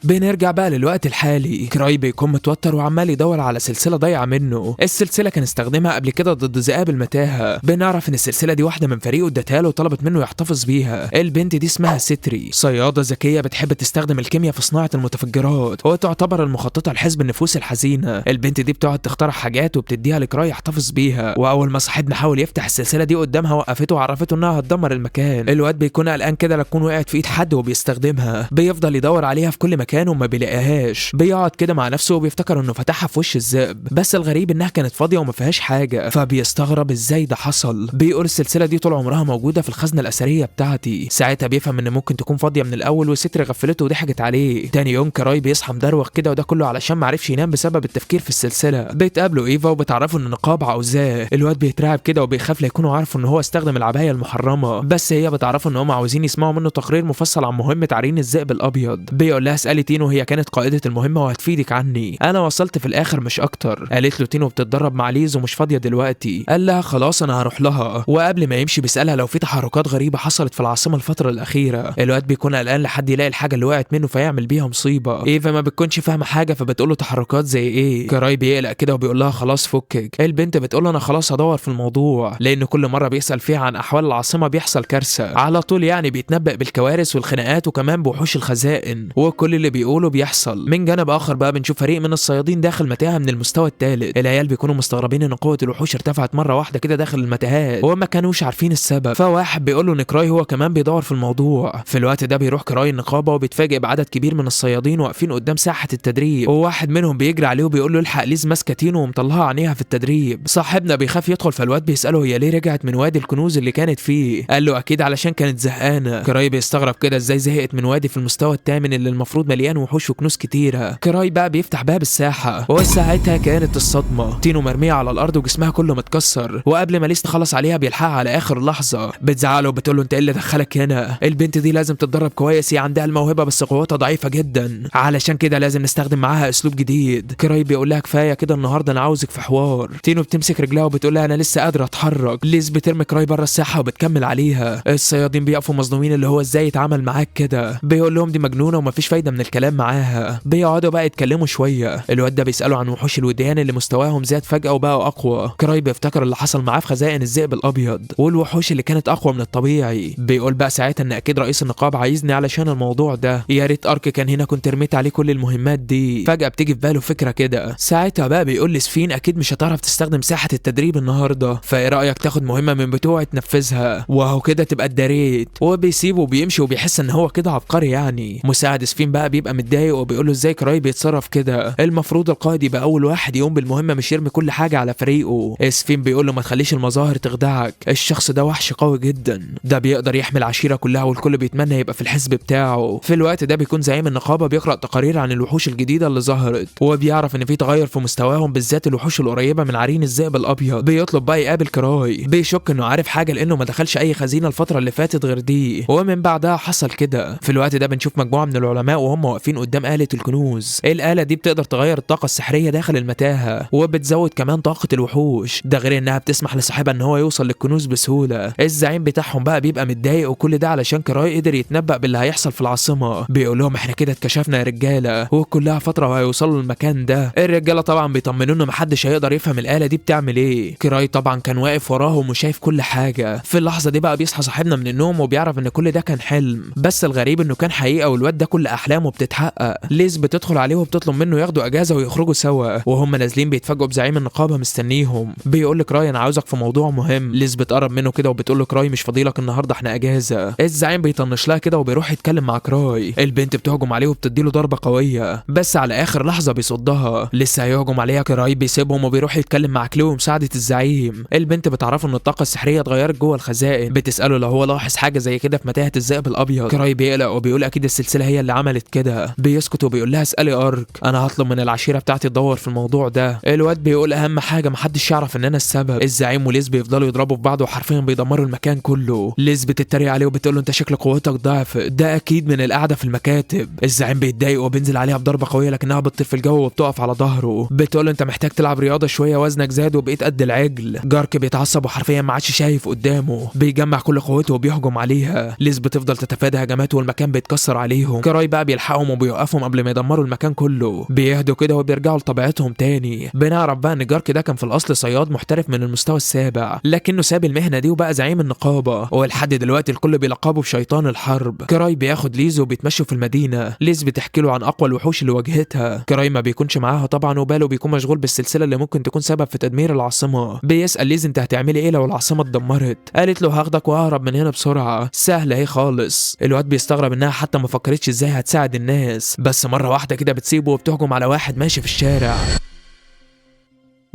بنرجع بقى للوقت الحالي. كراي بيكون متوتر وعمال يدور على سلسلة ضايعة منه. السلسلة كان استخدمها قبل كده ضد ذئاب المتاهة. بنعرف ان السلسلة دي واحدة من فريقه ادتها له وطلبت منه يحتفظ بيها. البنت دي اسمها ستري، صياده ذكية بتحب تستخدم الكيمياء في صناعة المتفجرات، وتعتبر المخططة لحزب النفوس الحزينة. البنت دي بتقعد تخترع حاجات وبتديها لكراي يحتفظ بيها، واول ما صاحبنا حاول يفتح السلسلة دي قدامها وقفته وعرفته انها هتدمر المكان. الواد بيكون قلقان كده لا تكون وقعت في ايد حد وبيستخدمها. بيفضل يدور عليها في كل مكان مكان وما بيلاقيهاش. بيقعد كده مع نفسه وبيفتكر انه فتحها في وش الذئب، بس الغريب انها كانت فاضية وما فيهاش حاجة، فبيستغرب ازاي ده حصل. بيقول السلسلة دي طول عمرها موجودة في الخزنة الاثرية بتاعتي. ساعتها بيفهم ان ممكن تكون فاضية من الاول وستر غفلته وضحكت عليه. تاني يوم كراي بيصحى مدروخ كده، وده كله علشان ما عرفش ينام بسبب التفكير في السلسلة. بيتقابلوا ايفا وبتعرفوا ان النقاب عاوزاه. الواد بيترعب كده وبيخاف لا يكونوا عارفوا ان هو استخدم العباية المحرمة، بس هي بتعرفوا ان هم عاوزين يسمعوا منه تقرير مفصل عن مهمة عرين الذئب الابيض. بيقول لها اسالي تينو، هي كانت قائده المهمة وهتفيدك عني، انا وصلت في الاخر مش اكتر. قالت له تينو بتتدرب مع ليز ومش فاضية دلوقتي. قال لها خلاص انا هروح لها. وقبل ما يمشي بيسالها لو في تحركات غريبة حصلت في العاصمة الفترة الاخيرة. الواد بيكون قلقان لحد يلاقي الحاجة اللي وقعت منه فيعمل بيها مصيبة. ايفا ما بتكونش فاهمه حاجة فبتقول له تحركات زي ايه؟ كراي بيقلق كده وبيقول لها خلاص فكك. البنت بتقول له انا خلاص هدور في الموضوع، لان كل مرة بيسال فيها عن احوال العاصمة بيحصل كارثة على طول، يعني بيتنبأ بالكوارث والخناقات وكمان بوحوش الخزائن، وكل اللي بيقوله بيحصل. من جانب اخر بقى بنشوف فريق من الصيادين داخل متاهه من المستوى الثالث. العيال بيكونوا مستغربين ان قوة الوحوش ارتفعت مرة واحدة كده داخل المتاهات وما كانوش عارفين السبب. فواحد بيقول له ان كراي هو كمان بيدور في الموضوع. في الوقت ده بيروح كراي النقابة وبيتفاجئ بعدد كبير من الصيادين واقفين قدام ساحة التدريب، وواحد منهم بيجري عليه وبيقول له الحق ليز ماسكه تينو ومطلعها عينيها في التدريب. صاحبنا بيخاف يدخل، فالواد بيساله هي ليه رجعت من وادي الكنوز اللي كانت فيه؟ قال له اكيد علشان كانت زهقانه. كراي بيستغرب كده ازاي زهقت من وادي في المستوى الثامن اللي المفروض مليان وحوش وكنوز كتيرة. كراي بقى بيفتح باب الساحة وساعتها كانت الصدمة، تينو مرمية على الارض وجسمها كله متكسر، وقبل ما ليز تخلص عليها بيلحقها على اخر لحظة. بتزعله وبتقول له انت ايه اللي دخلك هنا؟ البنت دي لازم تتدرب كويس، هي عندها الموهبة بس قوتها ضعيفة جدا، علشان كده لازم نستخدم معاها اسلوب جديد. كراي بيقول لها كفاية كده النهارده انا عاوزك في حوار. تينو بتمسك رجلها وبتقول لها انا لسه قادرة اتحرك. ليز بترمي كراي بره الساحة وبتكمل عليها. الصيادين بيقفوا مصدومين اللي هو ازاي يتعامل معاك كده. بيقول لهم دي مجنونة ومفيش فايده من الكلام معاها. بيقعدوا بقى يتكلموا شوية. الواد ده بيساله عن وحوش الوديان اللي مستواهم زاد فجاة وبقوا اقوى. كراي بيفتكر اللي حصل معاه في خزائن الذئب الابيض والوحوش اللي كانت اقوى من الطبيعي. بيقول بقى ساعتها ان اكيد رئيس النقاب عايزني علشان الموضوع ده، يا ريت ارك كان هنا كنت رميت عليه كل المهمات دي. فجاة بتيجي في باله فكرة كده. ساعتها بقى بيقول لسفين اكيد مش هتعرف تستخدم ساحة التدريب النهارده، فايه رايك تاخد مهمة من بتوعي تنفذها وهو كده تبقى اتداريت. وبيسيبه وبيمشي وبيحس ان هو كده عبقري يعني. مساعد سفين بقى بيبقى متضايق وبيقول له ازاي كراي بيتصرف كده، المفروض القائد يبقى اول واحد يقوم بالمهمه مش يرمي كل حاجة على فريقه. سفين بيقول له ما تخليش المظاهر تخدعك، الشخص ده وحش قوي جدا، ده بيقدر يحمي العشيرة كلها والكل بيتمنى يبقى في الحزب بتاعه. في الوقت ده بيكون زعيم النقابة بيقرا تقارير عن الوحوش الجديدة اللي ظهرت، وبيعرف ان في تغير في مستواهم بالذات الوحوش القريبة من عرين الذئب الابيض. بيطلب بقى يقابل كراي، بيشك انه عارف حاجة لانه ما دخلش اي خزينة الفترة اللي فاتت غير دي، ومن بعدها حصل كده. في الوقت ده بنشوف مجموعة من العلماء وهم واقفين قدام آلة الكنوز. الآلة دي بتقدر تغير الطاقة السحريه داخل المتاهة وبتزود كمان طاقة الوحوش، ده غير انها بتسمح لصاحبها ان هو يوصل للكنوز بسهولة. الزعيم بتاعهم بقى بيبقى متضايق وكل ده علشان كراي قدر يتنبأ باللي هيحصل في العاصمة. بيقول لهم احنا كده اتكشفنا يا رجاله وكلها فترة وهيوصلوا للمكان ده. الرجالة طبعا بيطمنوا انه محدش هيقدر يفهم الآلة دي بتعمل ايه. كراي طبعا كان واقف وراهم وشايف كل حاجة. في اللحظة دي بقى بيصحى صاحبنا من النوم وبيعرف ان كل ده كان حلم، بس الغريب انه كان حقيقة والواد ده كل احلامه بتتحقق. ليز بتدخل عليه وبتطلب منه ياخدوا اجازه ويخرجوا سوا، وهم نازلين بيتفاجئوا بزعيم النقابة مستنيهم. بيقول لكراي انا عاوزك في موضوع مهم. ليز بتقرب منه كده وبتقول له كراي مش فاضيلك النهارده احنا اجازه. الزعيم بيطنش لها كده وبيروح يتكلم مع كراي. البنت بتهجم عليه وبتديله ضربه قوية، بس على اخر لحظة بيصدها. لسه هيهجم عليها كراي بيسيبهم وبيروح يتكلم مع كليو مساعدة الزعيم. البنت بتعرفه ان الطاقة السحريه اتغيرت جوه الخزائن، بتساله لو هو لاحظ حاجة زي كده في متاهه الذئب الابيض. كراي بيقلق وبيقول اكيد السلسلة هي اللي عملت كده. بيسكت وبيقول لها اسالي ارك، انا هطلب من العشيرة بتاعتي تدور في الموضوع ده. الواد بيقول اهم حاجة محدش يعرف ان انا السبب. الزعيم وليز بيفضلوا يضربوا في بعض وحرفيا بيدمروا المكان كله. ليز بتتريق عليه وبتقول له انت شكل قوتك ضعف، ده اكيد من القعدة في المكاتب. الزعيم بيتضايق وبينزل عليها بضربه قوية لكنها بتطير في الجو وبتقف على ظهره. بتقول له انت محتاج تلعب رياضة شوية، وزنك زاد وبقيت قد العجل. جارك بيتعصب وحرفيا ما عادش شايف قدامه، بيجمع كل قوته وبيهجم عليها. ليز بتفضل تتفادى هجماته والمكان بيتكسر عليهم. كراي بقى بيلحقهم وبيوقفهم قبل ما يدمروا المكان كله. بيهدوا كده وبيرجعوا لطبيعتهم تاني. بنعرف بقى ان جارك ده كان في الاصل صياد محترف من المستوى السابع، لكنه ساب المهنة دي وبقى زعيم النقابة، ولحد دلوقتي الكل بيلقبه بشيطان الحرب. كراي بياخد ليز وبيتمشوا في المدينة. ليز بتحكي له عن اقوى الوحوش اللي واجهتها. كراي ما بيكونش معاها طبعا وباله بيكون مشغول بالسلسلة اللي ممكن تكون سبب في تدمير العاصمة. بيسال ليز انت هتعملي ايه لو العاصمة اتدمرت؟ قالت له هاخدك وههرب من هنا بسرعة، سهلة اهي خالص. الواد بيستغرب انها حتى ما فكرتش ازاي هتساعد الناس الناس، بس مرة واحدة كده بتسيبه وبتهجم على واحد ماشي في الشارع.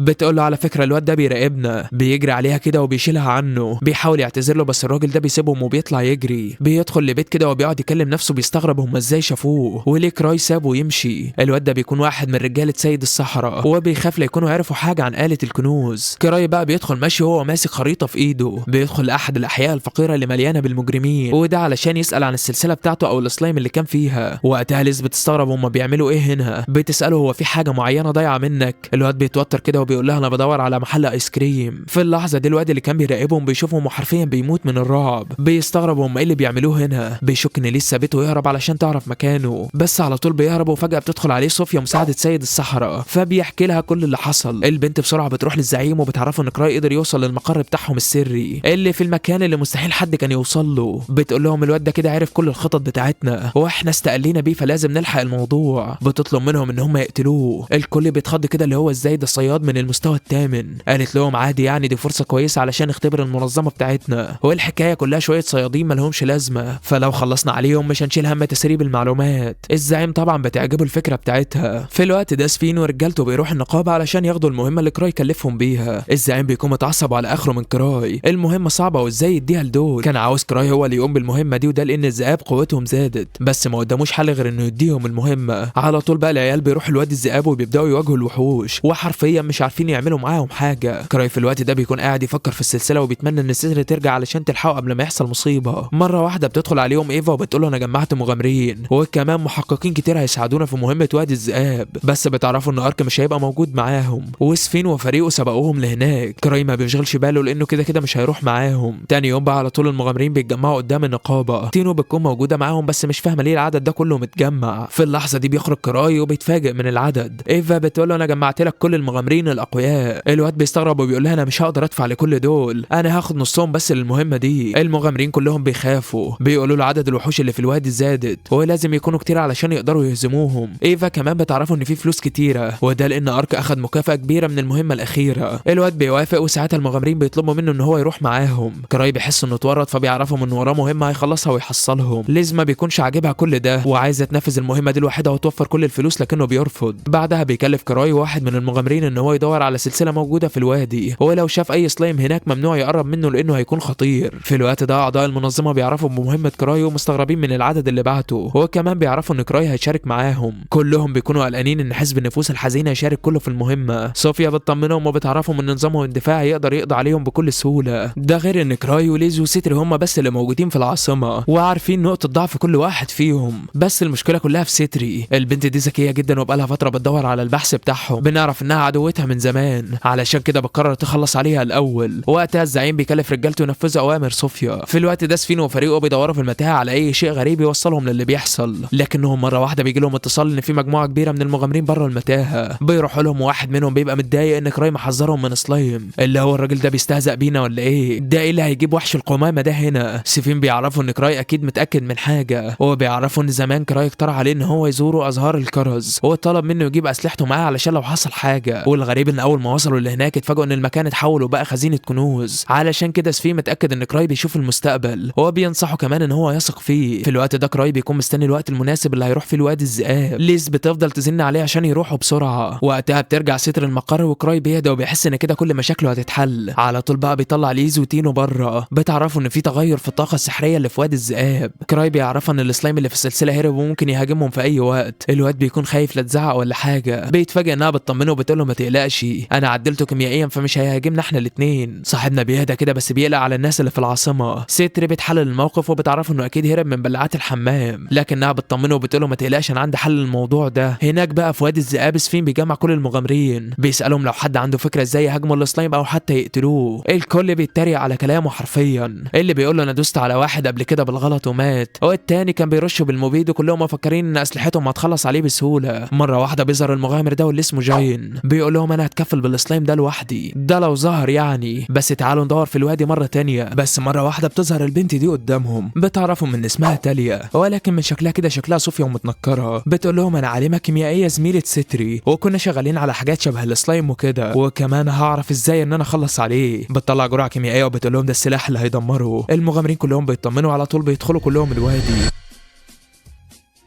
بتقول له على فكرة الواد ده بيراقبنا، بيجري عليها كده وبيشيلها عنه، بيحاول يعتذر له بس الراجل ده بيسيبهم وبيطلع يجري. بيدخل لبيت كده وبيقعد يكلم نفسه، بيستغرب هم ازاي شافوه وليه كراي سابه يمشي. الواد ده بيكون واحد من رجاله سيد الصحراء وبيخاف لا يكونوا عرفوا حاجة عن آلة الكنوز. كراي بقى بيدخل ماشي وهو ماسك خريطة في ايده، بيدخل لاحد الاحياء الفقيرة اللي مليانة بالمجرمين، وده علشان يسال عن السلسلة بتاعته او السلايم اللي كان فيها. وقتها ليز بتستغرب هم بيعملوا ايه هنا، بتساله هو في حاجة معينة ضايعة منك؟ الواد بيتوتر كده وبيقول لها انا بدور على محل ايس كريم. في اللحظة دي الواد اللي كان بيراقبهم بيشوفهم وحرفيا بيموت من الرعب، بيستغرب هم ايه اللي بيعملوه هنا، بيشك ان ليز سابته يهرب علشان تعرف مكانه، بس على طول بيهرب. وفجاة بتدخل عليه صوفيا مساعدة سيد الصحراء، فبيحكي لها كل اللي حصل. البنت بسرعة بتروح للزعيم وبتعرفه ان كراي قدر يوصل للمقر بتاعهم السري اللي في المكان اللي مستحيل حد كان يوصل له. بتقول لهم الواد ده كده عرف كل الخطط بتاعتنا واحنا استقلينا بيه فلازم نلحق الموضوع. بتطلب منهم ان هم يقتلوه، الكل بيتخض كده اللي هو ازاي ده صياد من المستوى الثامن. قالت لهم عادي يعني دي فرصة كويسة علشان نختبر المنظمة بتاعتنا، والحكاية كلها شوية صيادين مالهمش لازمه، فلو خلصنا عليهم مش هنشيل هم تسريب المعلومات. الزعيم طبعا بتعجبه الفكرة بتاعتها. في الوقت ده سفين ورجالته بيروح النقابة علشان ياخدوا المهمة اللي كراي كلفهم بيها. الزعيم بيكون متعصب على اخره من كراي، المهمة صعبة وازاي يديها لدول. كان عاوز كراي هو اللي يقوم بالمهمه دي، وده لان الذئاب قوتهم زادت، بس ما قداموش حل غير انه يديهم المهمة. على طول بقى العيال بيروحوا لوادي الذئاب وبيبداوا يواجهوا الوحوش، وحرفيا مش عارفين يعملوا معاهم حاجة. كراي في الوقت ده بيكون قاعد يفكر في السلسلة وبيتمنى ان السلسلة ترجع علشان تلحقه قبل ما يحصل مصيبة. مرة واحدة بتدخل عليهم ايفا وبتقول له انا جمعت مغامرين وكمان محققين كتير هيساعدونا في مهمة وادي الذئاب، بس بتعرفوا ان ارك مش هيبقى موجود معاهم، وسفين وفريقه سبقوهم لهناك. كراي ما بيشغلش باله لانه كده كده مش هيروح معاهم. تاني يوم بقى على طول المغامرين بيتجمعوا قدام النقابة، تينو بتكون موجودة معاهم بس مش فاهمه ليه العدد ده كله متجمع. في اللحظة دي بيخرج كراي وبيتفاجئ من العدد. ايفا بتقول له انا جمعت لك كل المغامرين الاقوياء. الواد بيستغرب وبيقول لها انا مش هقدر ادفع لكل دول، انا هاخد نصهم بس للمهمه دي. المغامرين كلهم بيخافوا، بيقولوا له عدد الوحوش اللي في الوادي زادت ولازم يكونوا كتير علشان يقدروا يهزموهم. ايفا كمان بتعرفوا ان في فلوس كتيرة، وده لان ارك اخد مكافاة كبيرة من المهمة الاخيرة. الواد بيوافق وساعتها المغامرين بيطلبوا منه ان هو يروح معاهم. كراي بيحس انه اتورط فبيعرفهم ان وراه مهمة هيخلصها ويحصلهم. ليز ما بيكونش عاجبها كل ده وعايزه تنفذ المهمة دي لوحدها وتوفر كل الفلوس، لكنه بيرفض. بعدها بيكلف كراي واحد من المغامرين ان هو يدور على سلسلة موجودة في الوادي، ولو شاف اي سلايم هناك ممنوع يقرب منه لانه هيكون خطير. في الوقت ده اعضاء المنظمة بيعرفوا بمهمة كراي ومستغربين من العدد اللي بعته، وكمان بيعرفوا ان كراي هيشارك معاهم. كلهم بيكونوا قلقانين ان حزب النفوس الحزينة يشارك كله في المهمة. صوفيا بتطمنهم وبتعرفهم ان نظامهم الدفاعي يقدر يقضي عليهم بكل سهولة، ده غير ان كراي وليز وسيتري هم بس اللي موجودين في العاصمة وعارفين نقطة ضعف كل واحد فيهم. بس المشكلة كلها في سيتري، البنت دي ذكية جدا وبقالها فترة بتدور على البحث بتاعهم، بنعرف انها عدوتها من زمان، علشان كده بتقرر تخلص عليها الاول. وقتها الزعيم بيكلف رجالته ينفذوا اوامر صوفيا. في الوقت ده سفين وفريقه بيدوروا في المتاهة على اي شيء غريب يوصلهم للي بيحصل، لكنهم مرة واحدة بيجي لهم اتصال ان في مجموعة كبيرة من المغامرين بره المتاهة. بيروحوا لهم وواحد منهم بيبقى متضايق ان كراي محذرهم من سلايم، اللي هو الراجل ده بيستهزأ بينا ولا ايه؟ ده ايه اللي هيجيب وحش القمامة ده هنا؟ سفين بيعرفوا ان كراي اكيد متاكد من حاجة، وبيعرفوا ان زمان كراي اقترح عليه ان هو يزوروا ازهار الكرز، وطلب منه يجيب اسلحته معاه علشان لو حصل حاجة. والغريب ان اول ما وصلوا لهناك اتفاجئوا ان المكان اتحول وبقى خزينة كنوز، علشان كده سفين متاكد ان كراي بيشوف المستقبل، وبينصحه كمان ان هو يثق فيه. في الوقت ده كراي بيكون مستني الوقت المناسب اللي هيروح فيه الوادي الذئاب. ليز بتفضل تزن عليه عشان يروحوا بسرعة. وقتها بترجع ستر المقر وكراي بيهدى وبيحس ان كده كل مشاكله هتتحل. على طول بقى بيطلع ليز وتينو بره، بتعرفوا ان في تغير في الطاقة السحريه اللي في وادي الذئاب. كراي بيعرفها ان السلايم اللي في السلسلة هرب وممكن يهاجمهم في اي وقت. الواد بيكون خايف لا تزعق ولا حاجة، بيتفاجئ انها بتطمنه وبتقول له ما تقلقش انا عدلته كيميائيا فمش هيهاجمنا احنا الاثنين. صاحبنا بيهدى كده بس بيقلق على الناس اللي في العاصمة. ستر بتحلل الموقف وبتعرفه انه اكيد هرب من بلعات الحمام، لكنها بتطمنه وبتقول له ما تقلقش انا عندي حل للموضوع ده. هناك بقى في وادي الذئاب سفين بيجمع كل المغامرين، بيسالهم لو حد عنده فكرة ازاي يهاجموا السلايم او حتى يقتلوه. الكل بيتريق على كلامه حرفيا، اللي بيقول له انا دوست على واحد قبل كده بالغلط ومات، والتاني كان بيرشه بالمبيد وكلهم مفكرين ان اسلحتهم هتخلص عليه بسهولة. مرة واحدة بيظهر المغامر ده واللي اسمه جاين، بيقول لهم انا هتكفل بالسلايم ده لوحدي، ده لو ظهر يعني، بس تعالوا ندور في الوادي مرة تانية. بس مرة واحدة بتظهر البنت دي قدامهم، بتعرفهم ان اسمها تاليا، ولكن من شكلها كده شكلها صوفيا ومتنكره. بتقول لهم انا عالمه كيميائية زميله ستري، وكنا شغالين على حاجات شبه السلايم وكده، وكمان هعرف ازاي ان انا اخلص عليه. بتطلع جرعة كيميائية وبتقول لهم ده السلاح اللي هيدمره. المغامرين كلهم بيطمنوا، على طول بيدخلوا كلهم الوادي.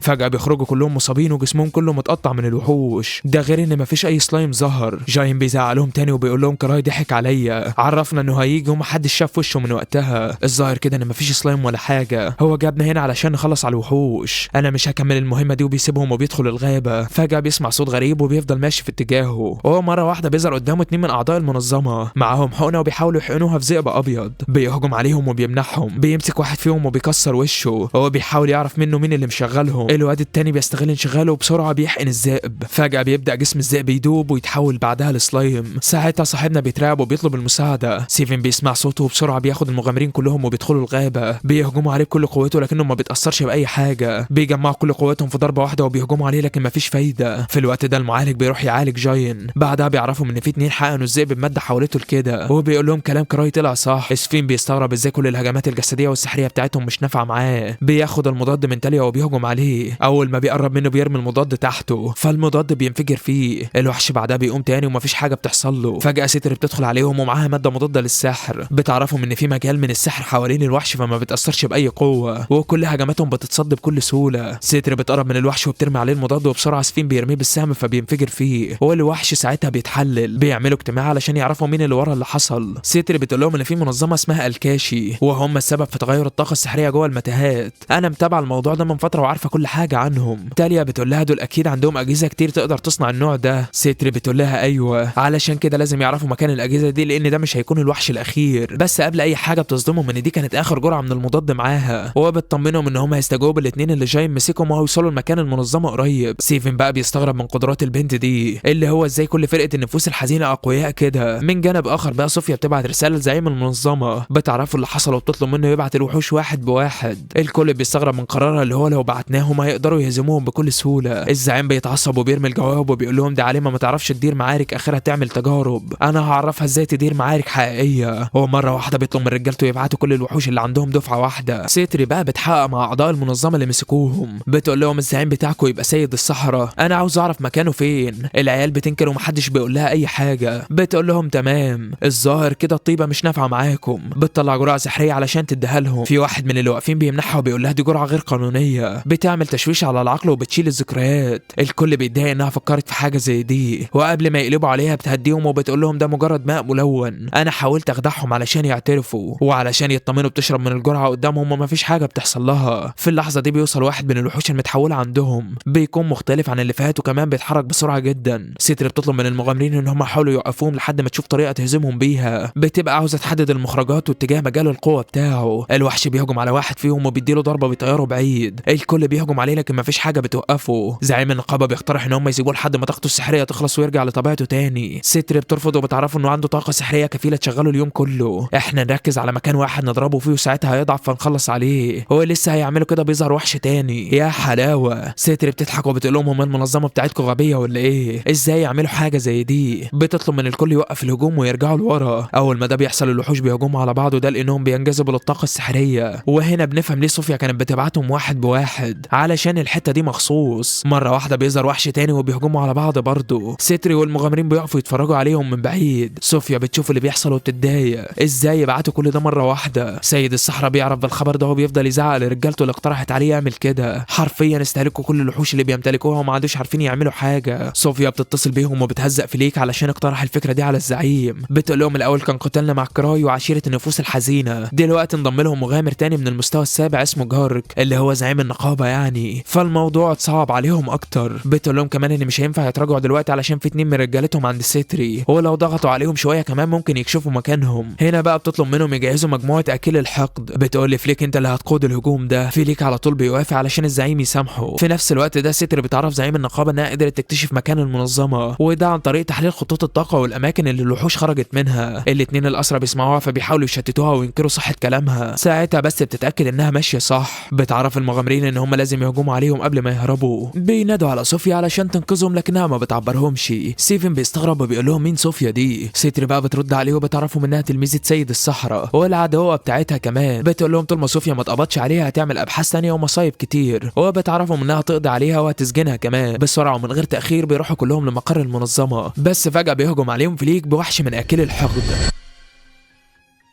فجأة بيخرجوا كلهم مصابين وجسمهم كله متقطع من الوحوش، ده غير ان مفيش اي سلايم ظهر. جاين بيزعق لهم تاني وبيقول لهم كراي ضحك عليا، عرفنا انه هيجي ومحدش شاف وشه من وقتها. الظاهر كده ان مفيش سلايم ولا حاجة، هو جابنا هنا علشان نخلص على الوحوش، انا مش هكمل المهمة دي. وبيسيبهم وبيدخل الغابة. فجأة بيسمع صوت غريب وبيفضل ماشي في اتجاهه، وهو مرة واحدة بيظهر قدامه 2 من اعضاء المنظمة معاهم حقنه وبيحاولوا يحقنوها في ذئب ابيض. بيهجم عليهم وبيمنعهم، بيمسك واحد فيهم وبيكسر وشه، هو بيحاول يعرف منه مين اللي مشغلهم. الواد التاني بيستغل انشغاله وبسرعة بيحقن الذئب. فجأة بيبدأ جسم الذئب يدوب ويتحول بعدها لسلايم. ساعتها صاحبنا بيترعب وبيطلب المساعدة. سيفن بيسمع صوته وبسرعة بياخد المغامرين كلهم وبيدخلوا الغابة. بيهجموا عليه بكل قوته لكنه ما بيتأثرش بأي حاجة. بيجمعوا كل قوتهم في ضربه واحدة وبيهجموا عليه لكن مفيش فايده. في الوقت ده المعالج بيروح يعالج جاين. بعدها بيعرفوا ان في 2 حقنوا الذئب بمادة حولته لكده، وبيقول لهم كلام كراي طلع صح. سفين بيستغرب ازاي كل الهجمات الجسدية والسحريه بتاعتهم مش نافعة معاه. بياخد المضاد من تاليا وبيهجم عليه. اول ما بيقرب منه بيرمي المضاد تحته، فالمضاد بينفجر فيه. الوحش بعدها بيقوم تاني ومفيش حاجة بتحصل له. فجاة ستر بتدخل عليهم ومعاها مادة مضادة للسحر. بتعرفهم ان في مجال من السحر حوالين الوحش فما بتاثرش باي قوة، وكل هجماتهم بتتصد بكل سهولة. ستر بتقرب من الوحش وبترمي عليه المضاد، وبسرعة سفين بيرميه بالسهم فبينفجر فيه، والوحش ساعتها بيتحلل. بيعملوا اجتماع علشان يعرفوا مين اللي ورا اللي حصل. ستر بتقول لهم ان في منظمة اسمها الكاشي وهم السبب في تغير الطاقة السحريه جوه المتاهات. انا متابعه الموضوع ده من فترة وعارفه كل حاجة عنهم. تاليا بتقول لها دول اكيد عندهم اجهزة كتير تقدر تصنع النوع ده. ستر بتقول لها ايوه، علشان كده لازم يعرفوا مكان الاجهزة دي لان ده مش هيكون الوحش الاخير. بس قبل اي حاجة بتصدمهم ان دي كانت اخر جرعة من المضاد معاها، وبتطمنهم ان هم هيستجوبوا الاثنين اللي جاي مسكهم وهيوصلوا لمكان المنظمة قريب. سيفن بقى بيستغرب من قدرات البنت دي، اللي هو ازاي كل فرقه النفوس الحزينة اقوياء كده. من جانب اخر بقى صوفيا بتبعت رسالة لزعيم المنظمة بتعرفه اللي حصل وبتطلب منه يبعت الوحوش واحد بواحد. الكل بيستغرب من قرارها اللي هو لو بعتناهم هيقدروا يهزموهم بكل سهولة. الزعيم بيتعصب وبيرمي الجواب وبيقول لهم ده عالمه ما تعرفش تدير معارك، اخرها تعمل تجارب، انا هعرفها ازاي تدير معارك حقيقية. هو مرة واحدة بيطلب من رجالته يبعتوا كل الوحوش اللي عندهم دفعه واحدة. ستري بقى بتحقق مع اعضاء المنظمة اللي مسكوهم، بتقول لهم الزعيم بتاعكم يبقى سيد الصحراء، انا عاوز اعرف مكانه فين. العيال بتنكر ومحدش بيقول لها اي حاجة. بتقول لهم تمام، الظاهر كده الطيبة مش نافعة معاكم. بتطلع جرعة سحريه علشان تديها لهم. في واحد من اللي واقفين بيمنعها وبيقول لها دي جرعة غير قانونية، بتعمل تشويش على العقل وبتشيل الذكريات. الكل بيتضايق انها فكرت في حاجة زي دي، وقبل ما يقلبوا عليها بتهديهم وبتقول لهم ده مجرد ماء ملون، انا حاولت اخدعهم علشان يعترفوا وعلشان يطمنوا. بتشرب من الجرعة قدامهم ومفيش حاجة بتحصل لها. في اللحظة دي بيوصل واحد من الوحوش المتحوله عندهم، بيكون مختلف عن اللي فات وكمان بيتحرك بسرعة جدا. ستر بتطلب من المغامرين ان هم يحاولوا يوقفوهم لحد ما تشوف طريقه تهزمهم بيها. بتبقى عاوزه تحدد المخرجات واتجاه مجال القوة بتاعه. الوحش بيهجم على واحد فيهم وبيديله ضربه بيطيره بعيد. الكل بيهجم عليه لكن مفيش حاجة بتوقفه. زعيم النقابة بيقترح ان هم يسيبوه لحد ما طاقته السحريه تخلص ويرجع لطبيعته تاني. ستر بترفض وبتعرفه انه عنده طاقة سحريه كفيله تشغله اليوم كله، احنا نركز على مكان واحد نضربه فيه وساعتها هيضعف فنخلص عليه. هو لسه هيعملوا كده بيظهر وحش تاني. يا حلاوة. ستر بتضحك وبتقول لهم هم المنظمة بتاعتكم غبية ولا ايه؟ ازاي يعملوا حاجة زي دي؟ بتطلب من الكل يوقف الهجوم ويرجعوا لورا. اول ما ده بيحصل الوحوش بيهجموا على بعض، وده لانهم بينجذبوا للطاقة السحريه. وهنا بنفهم ليه صوفيا كانت بتبعتهم واحد بواحد علشان الحتة دي مخصوص. مرة واحدة بيظهر وحش تاني وبيهجموا على بعض برضه. ستري والمغامرين بيقفوا يتفرجوا عليهم من بعيد. صوفيا بتشوف اللي بيحصل وبتتضايق، ازاي يبعتوا كل ده مرة واحدة؟ سيد الصحراء بيعرف بالخبر ده وبيفضل يزعق لرجالته اللي اقترحت عليه يعمل كده. حرفيا استهلكوا كل الوحوش اللي بيمتلكوها وما عادوش عارفين يعملوا حاجة. صوفيا بتتصل بيهم وبتهزق فليك علشان اقترح الفكرة دي على الزعيم. بتقول لهم الاول كان قتالنا مع كراي وعشيره النفوس الحزينة، دلوقتي انضم لهم مغامر تاني من المستوى السابع اسمه جارك اللي هو زعيم النقابة يعني، فالموضوع اتصعب عليهم اكتر. بتقول لهم كمان ان مش هينفع يتراجعوا دلوقتي علشان في 2 من رجالتهم عند ستري، ولو ضغطوا عليهم شوية كمان ممكن يكشفوا مكانهم. هنا بقى بتطلب منهم يجهزوا مجموعة اكل الحقد. بتقول لفليك انت اللي هتقود الهجوم ده. فليك على طول بيوافق علشان الزعيم يسامحه. في نفس الوقت ده ستري بتعرف زعيم النقابة انها قدرت تكتشف مكان المنظمة، وده عن طريق تحليل خطوط الطاقة والاماكن اللي الوحوش خرجت منها. الاثنين الاسرى بيسمعوها فبيحاولوا يشتتوها وينكروا صحة كلامها. ساعتها بس بتتاكد انها ماشية صح. بتعرف المغامرين ان هم لازم يهجموا عليهم قبل ما يهربوا. بينادوا على صوفيا علشان تنقذهم لكنها ما بتعبرهمش. سيفن بيستغرب وبيقول لهم مين صوفيا دي؟ ستري بقى بترد عليه وبتعرفهم انها تلميذه سيد الصحراء والعدوه بتاعتها كمان. بتقول لهم طول ما صوفيا ما اتقبضش عليها هتعمل ابحاث ثانية ومصايب كتير، وبتعرفهم انها تقضي عليها وهتسجنها كمان. بسرعة ومن غير تاخير بيروحوا كلهم لمقر المنظمة. بس فجاة بيهجم عليهم فليك بوحش من اكل الحقد.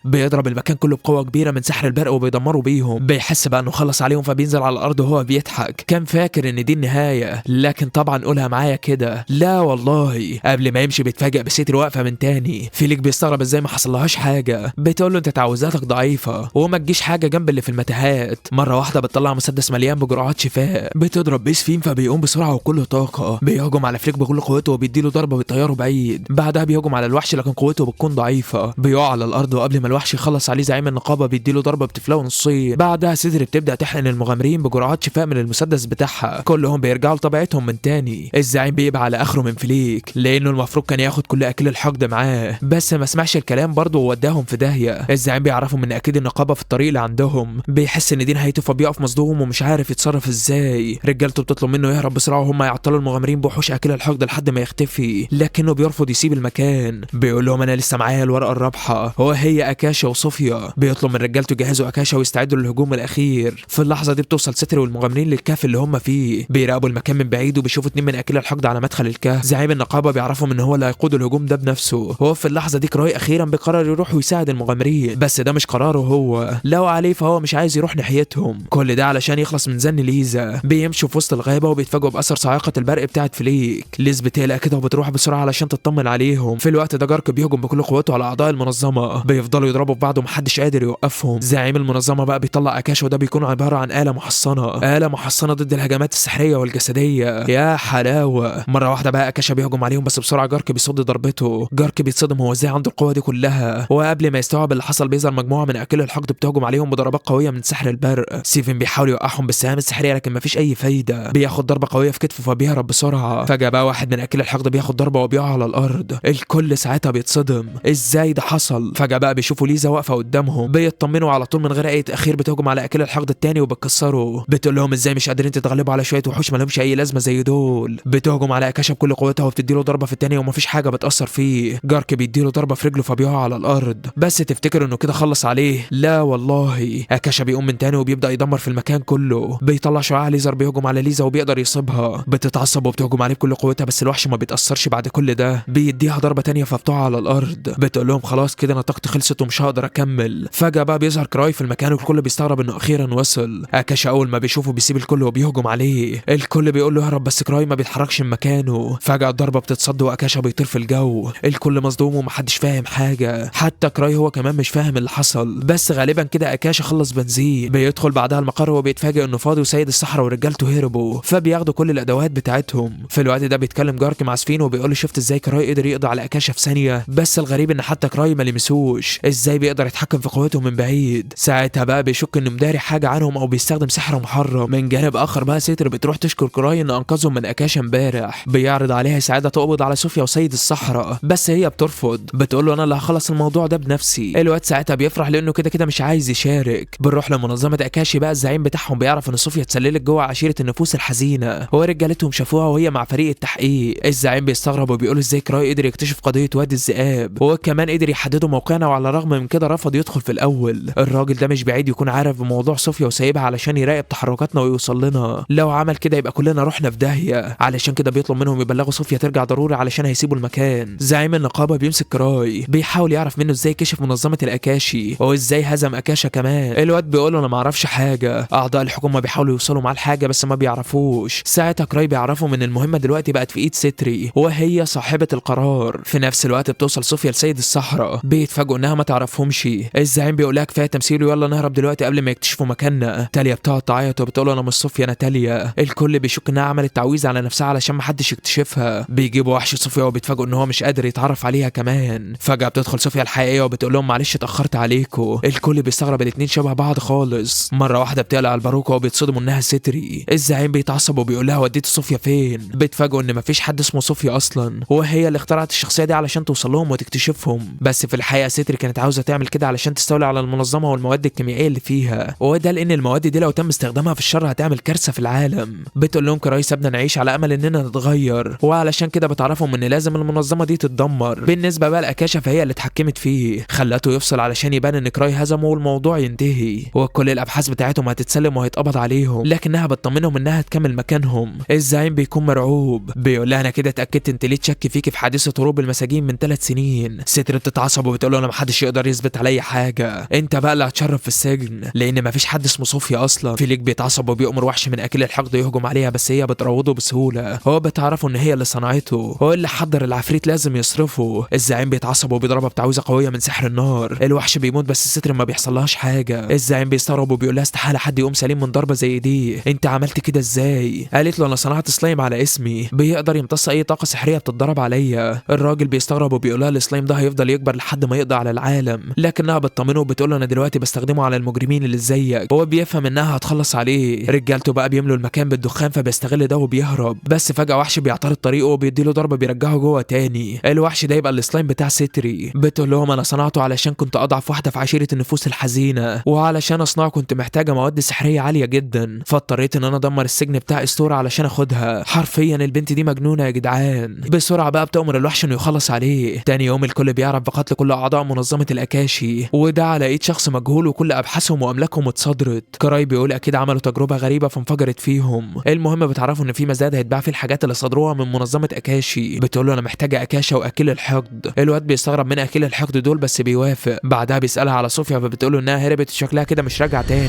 بيضرب المكان كله بقوة كبيرة من سحر البرق وبيدمروا بيهم. بيحس بقى انه خلص عليهم فبينزل على الارض وهو بيضحك، كان فاكر ان دي النهاية، لكن طبعا قولها معايا كده، لا والله. قبل ما يمشي بيتفاجئ بستر واقفة من تاني. فيليك بيستغرب ازاي ما حصلهاش حاجة، بتقول له انت تعويذاتك ضعيفة وما تجيش حاجة جنب اللي في المتاهات. مرة واحدة بتطلع مسدس مليان بجرعات شفاء، بتضرب بيه سفين فبيقوم بسرعة وكله طاقة. بيهجم على فليك بكل قوته وبيديله ضربه بيطيره بعيد. بعدها بيهجم على الوحش لكن قوته بتكون ضعيفة، بيقع على الارض، وقبل ما الوحش يخلص عليه زعيم النقابة بيديله ضربه بتفلقه نصين. بعدها سيدري بتبدا تحقن المغامرين بجرعات شفاء من المسدس بتاعها، كلهم بيرجعوا لطبيعتهم من تاني. الزعيم بيبقى على اخره من فليك لانه المفروض كان ياخد كل اكل الحقد معاه، بس ما سمعش الكلام برضه ووداهم في داهية. الزعيم بيعرفهم ان اكيد النقابة في الطريق اللي عندهم، بيحس ان دي نهايته فبيقف مصدوم ومش عارف يتصرف ازاي. رجالته بتطلب منه يهرب بسرعة وهم يعطلوا المغامرين بوحوش اكل الحقد لحد ما يختفي، لكنه بيرفض يسيب المكان. بيقول لهم انا لسه معايا الورقة الرابحة وهي اكاشا وصوفيا. بيطلب من رجالته يجهزوا اكاشا ويستعدوا للهجوم الاخير. في اللحظة دي بتوصل ستر والمغامرين للكهف اللي هم فيه، بيراقبوا المكان من بعيد وبيشوفوا 2 من اكل الحقد على مدخل الكهف. زعيم النقابة بيعرفهم ان هو اللي هيقود الهجوم ده بنفسه. هو في اللحظة دي كراي اخيرا بيقرر يروح ويساعد المغامرين، بس ده مش قراره هو، لو عليه فهو مش عايز يروح ناحيتهم. كل ده علشان يخلص من زن ليزا. بيمشوا في وسط الغابة وبيتفاجئوا باثر صاعقة البرق بتاعت فليك. ليز بتقلق كده وبتروح بسرعة علشان تطمن عليهم. في الوقت ده جارك بيهجم بكل قوته على اعضاء المنظمة، بيفضلوا يضربوا في بعض ومحدش قادر يوقفهم. زعيم المنظمة بقى بيطلع اكاشا، وده بيكون عبارة عن آلة محصنة، آلة محصنة ضد الهجمات السحريه والجسدية. يا حلاوة. مرة واحدة بقى اكاشا بيهجم عليهم، بس بسرعة جارك بيصد ضربته. جارك بيتصدم هو ازاي عنده القوة دي كلها، وقبل ما يستوعب اللي حصل بيظهر مجموعة من اكل الحقد بتهجم عليهم بضربات قوية من سحر البرق. سيفن بيحاول يوقعهم بالسهام السحريه لكن مفيش اي فايده، بياخد ضربه قوية في كتفه فبيهرب بسرعة. فجاة بقى واحد من اكل الحقد بياخد ضربه وبيقع على الارض. الكل ساعتها بيتصدم ازاي ده حصل. فجاة بقى بيشوفوا ليزا واقفة قدامهم، بيطمنوا على طول من غير اي تاخير. بتهجم على اكل الحقد التاني وبتكسره، بتقول لهم ازاي مش قادرين تتغلبوا على شوية وحوش مالهمش اي لازمه زي دول. بتهجم على اكاشا بكل قوتها وبتديله ضربه في التانية ومفيش حاجة بتاثر فيه. جارك بيديله ضربه في رجله فبيقع على الارض، بس تفتكر انه كده خلص عليه؟ لا والله. اكاشا بيقوم من تاني وبيبدا يدمر في المكان كله، بيطلع شعاع ليزر بيهجم على ليزا وبيقدر يصيبها. بتتعصب وبتهجم عليه بكل قوتها، بس الوحش ما بيتاثرش بعد كل ده، بيديها ضربه تانية فبتقع على الارض. بتقول لهم خلاص كده انا طاقتي خلصت ومش هقدر اكمل. فجاة بقى بيظهر كراي في المكان والكل بيستغرب انه اخيرا وصل. اكاشا اول ما بيشوفه بيسيب الكل وبيهجم عليه. الكل بيقول له اهرب، بس كراي ما بيتحركش من مكانه. فجاة الضربة بتتصد واكاشا بيطير في الجو. الكل مصدوم ومحدش فاهم حاجة، حتى كراي هو كمان مش فاهم اللي حصل، بس غالبا كده اكاشا خلص بنزين. بيدخل بعدها المقر وبيتفاجئ انه فاضي وسيد الصحراء ورجالته هربوا، فبياخدوا كل الادوات بتاعتهم. في الوقت ده بيتكلم جارك مع سفين وبيقول له شفت ازاي كراي قدر يقضي على اكاشا في ثانية، بس الغريب ان حتى كراي ما لمسوش، ازاي بيقدر يتحكم في قوته من بعيد. ساعتها بقى بيشك انه مداري حاجة عنهم او بيستخدم سحر محرم. من جانب اخر بقى سيتر بتروح تشكر كراي ان انقذهم من اكاشا امبارح، بيعرض عليها يساعدها تقبض على صوفيا وسيد الصحراء، بس هي بترفض، بتقول له انا اللي هخلص الموضوع ده بنفسي. الواد ساعتها بيفرح لانه كده كده مش عايز يشارك. بنروح لمنظمة اكاشي بقى، الزعيم بتاعهم بيعرف ان صوفيا اتسللت جوه عشيره النفوس الحزينة ورجالتهم شافوها وهي مع فريق التحقيق. الزعيم بيستغرب وبيقول ازاي كراي قدر يكتشف قضية وادي الذئاب وكمان قدر يحددوا موقعنا، وعلى الرغم من كده رفض يدخل في الاول. الراجل ده مش بعيد يكون عارف بموضوع صوفيا وسايبها علشان يراقب تحركاتنا ويوصل لنا، لو عمل كده يبقى كلنا رحنا في داهية. علشان كده بيطلب منهم يبلغوا صوفيا ترجع ضروري علشان هيسيبوا المكان. زعيم النقابة بيمسك كراي، بيحاول يعرف منه ازاي كشف منظمة الاكاشي وازاي هزم اكاشا كمان. الواد بيقول له انا ما اعرفش حاجة. اعضاء الحكومة بيحاولوا يوصلوا معاه لحاجة بس ما بيعرفوش. ساعتها كراي بيعرفوا ان المهمة دلوقتي بقت في ايد ستري وهي صاحبه القرار. في نفس الوقت بتوصل صوفيا لسيد الصحراء، بيتفاجئوا انها ما تعرفهمش. الزعيم بيقول لها كفاية تمثيل ويلا نهرب دلوقتي قبل ما يكتشفوا مكاننا. تاليا بتقعد تعيط وبتقول انا مش صوفيا انا تاليا. الكل بيشك انها عملت تعويذه على نفسها علشان ما حدش يكتشفها. بيجيبوا وحش صوفيا وبيتفاجئوا ان هو مش قادر يتعرف عليها كمان. فجاة بتدخل صوفيا الحقيقية وبتقول لهم معلش اتاخرت عليكم. الكل بيستغرب، الاتنين شبه بعض خالص. مرة واحدة بتقلع الباروكه وبيتصدموا انها ستري. الزعيم بيتعصب وبيقول لها وديت صوفيا فين؟ بيتفاجئوا ان مفيش حد اسمه صوفيا اصلا، وهي اللي اخترعت الشخصية دي علشان توصل لهم وتكتشفهم. بس في الحقيقة ستري كانت عاوزه تعمل كده علشان تستولي على المنظمة والمواد الكيميائية اللي فيها، وده لان المواد دي لو تم استخدامها في الشر هتعمل كارثة في العالم. بتقول لهم كراي سابنا نعيش على امل اننا نتغير، وعلشان كده بتعرفهم ان لازم المنظمة دي تتدمر. بالنسبة بقى لاكاشا فهي اللي اتحكمت فيه، خلته يفصل علشان يبان ان كراي هزمه والموضوع ينتهي، وكل الابحاث بتاعتهم هتتسلم وهيتقبض عليهم، لكنها بتطمنهم انها تكمل مكانهم. الزعيم بيكون مرعوب، بيقول لها انا كده اتاكدت انت ليه تشك فيكي في حادثه هروب المساجين من 3 سنين. ستر بتتعصب وبتقول له انا محدش يقدر يقدر يثبت عليا حاجة، انت بقى اللي هتشرف في السجن لان مفيش حد اسمه صوفيا اصلا. فيليك بيتعصب وبيأمر وحش من اكل الحقد يهجم عليها، بس هي بتروضه بسهولة. هو بتعرفه ان هي اللي صنعته، هو اللي حضر العفريت لازم يصرفه. الزعيم بيتعصب وبيضربها بتعويذه قوية من سحر النار. الوحش بيموت بس الستر ما بيحصلهاش حاجة. الزعيم بيستغرب وبيقول لها استحالة حد يقوم سليم من ضربه زي دي، انت عملت كده ازاي؟ قالت له انا صنعت سلايم على اسمي بيقدر يمتص اي طاقة سحريه بتتضرب عليا. الراجل بيستغرب وبيقول لها السلايم ده هيفضل يكبر لحد ما يقضي على العالم، لكنها بتطمنه وبتقول له انا دلوقتي بستخدمه على المجرمين اللي زيك. هو بيفهم انها هتخلص عليه. رجالته بقى بيملوا المكان بالدخان فبيستغل ده وبيهرب، بس فجاة وحش بيعترض طريقه وبيديله ضربه بيرجعه جوه تاني. الوحش ده يبقى السلايم بتاع ستري. بتقول لهم انا صنعته علشان كنت اضعف واحدة في عشيره النفوس الحزينة، وعلشان اصنعه كنت محتاجه مواد سحريه عالية جدا، فاضطريت ان انا ادمر السجن بتاع استورا علشان اخدها. حرفيا البنت دي مجنونة يا جدعان. بسرعة بقى بتأمر الوحش انه يخلص عليه. تاني يوم الكل بيعرف بقتل كل اعضاء منظمة الاكاشي، وده على ايد شخص مجهول، وكل ابحاثهم واملاكهم اتصدرت. كراي بيقول اكيد عملوا تجربه غريبة فانفجرت فيهم. المهم بتعرفوا ان في مزاد هيتباع فيه الحاجات اللي صدروها من منظمة اكاشي. بتقول له انا محتاجه اكاشا واكل الحقد. الواد بيستغرب من اكل الحقد دول بس بيوافق. بعدها بيسالها على صوفيا فبتقول له انها هربت وشكلها كده مش راجعه تاني.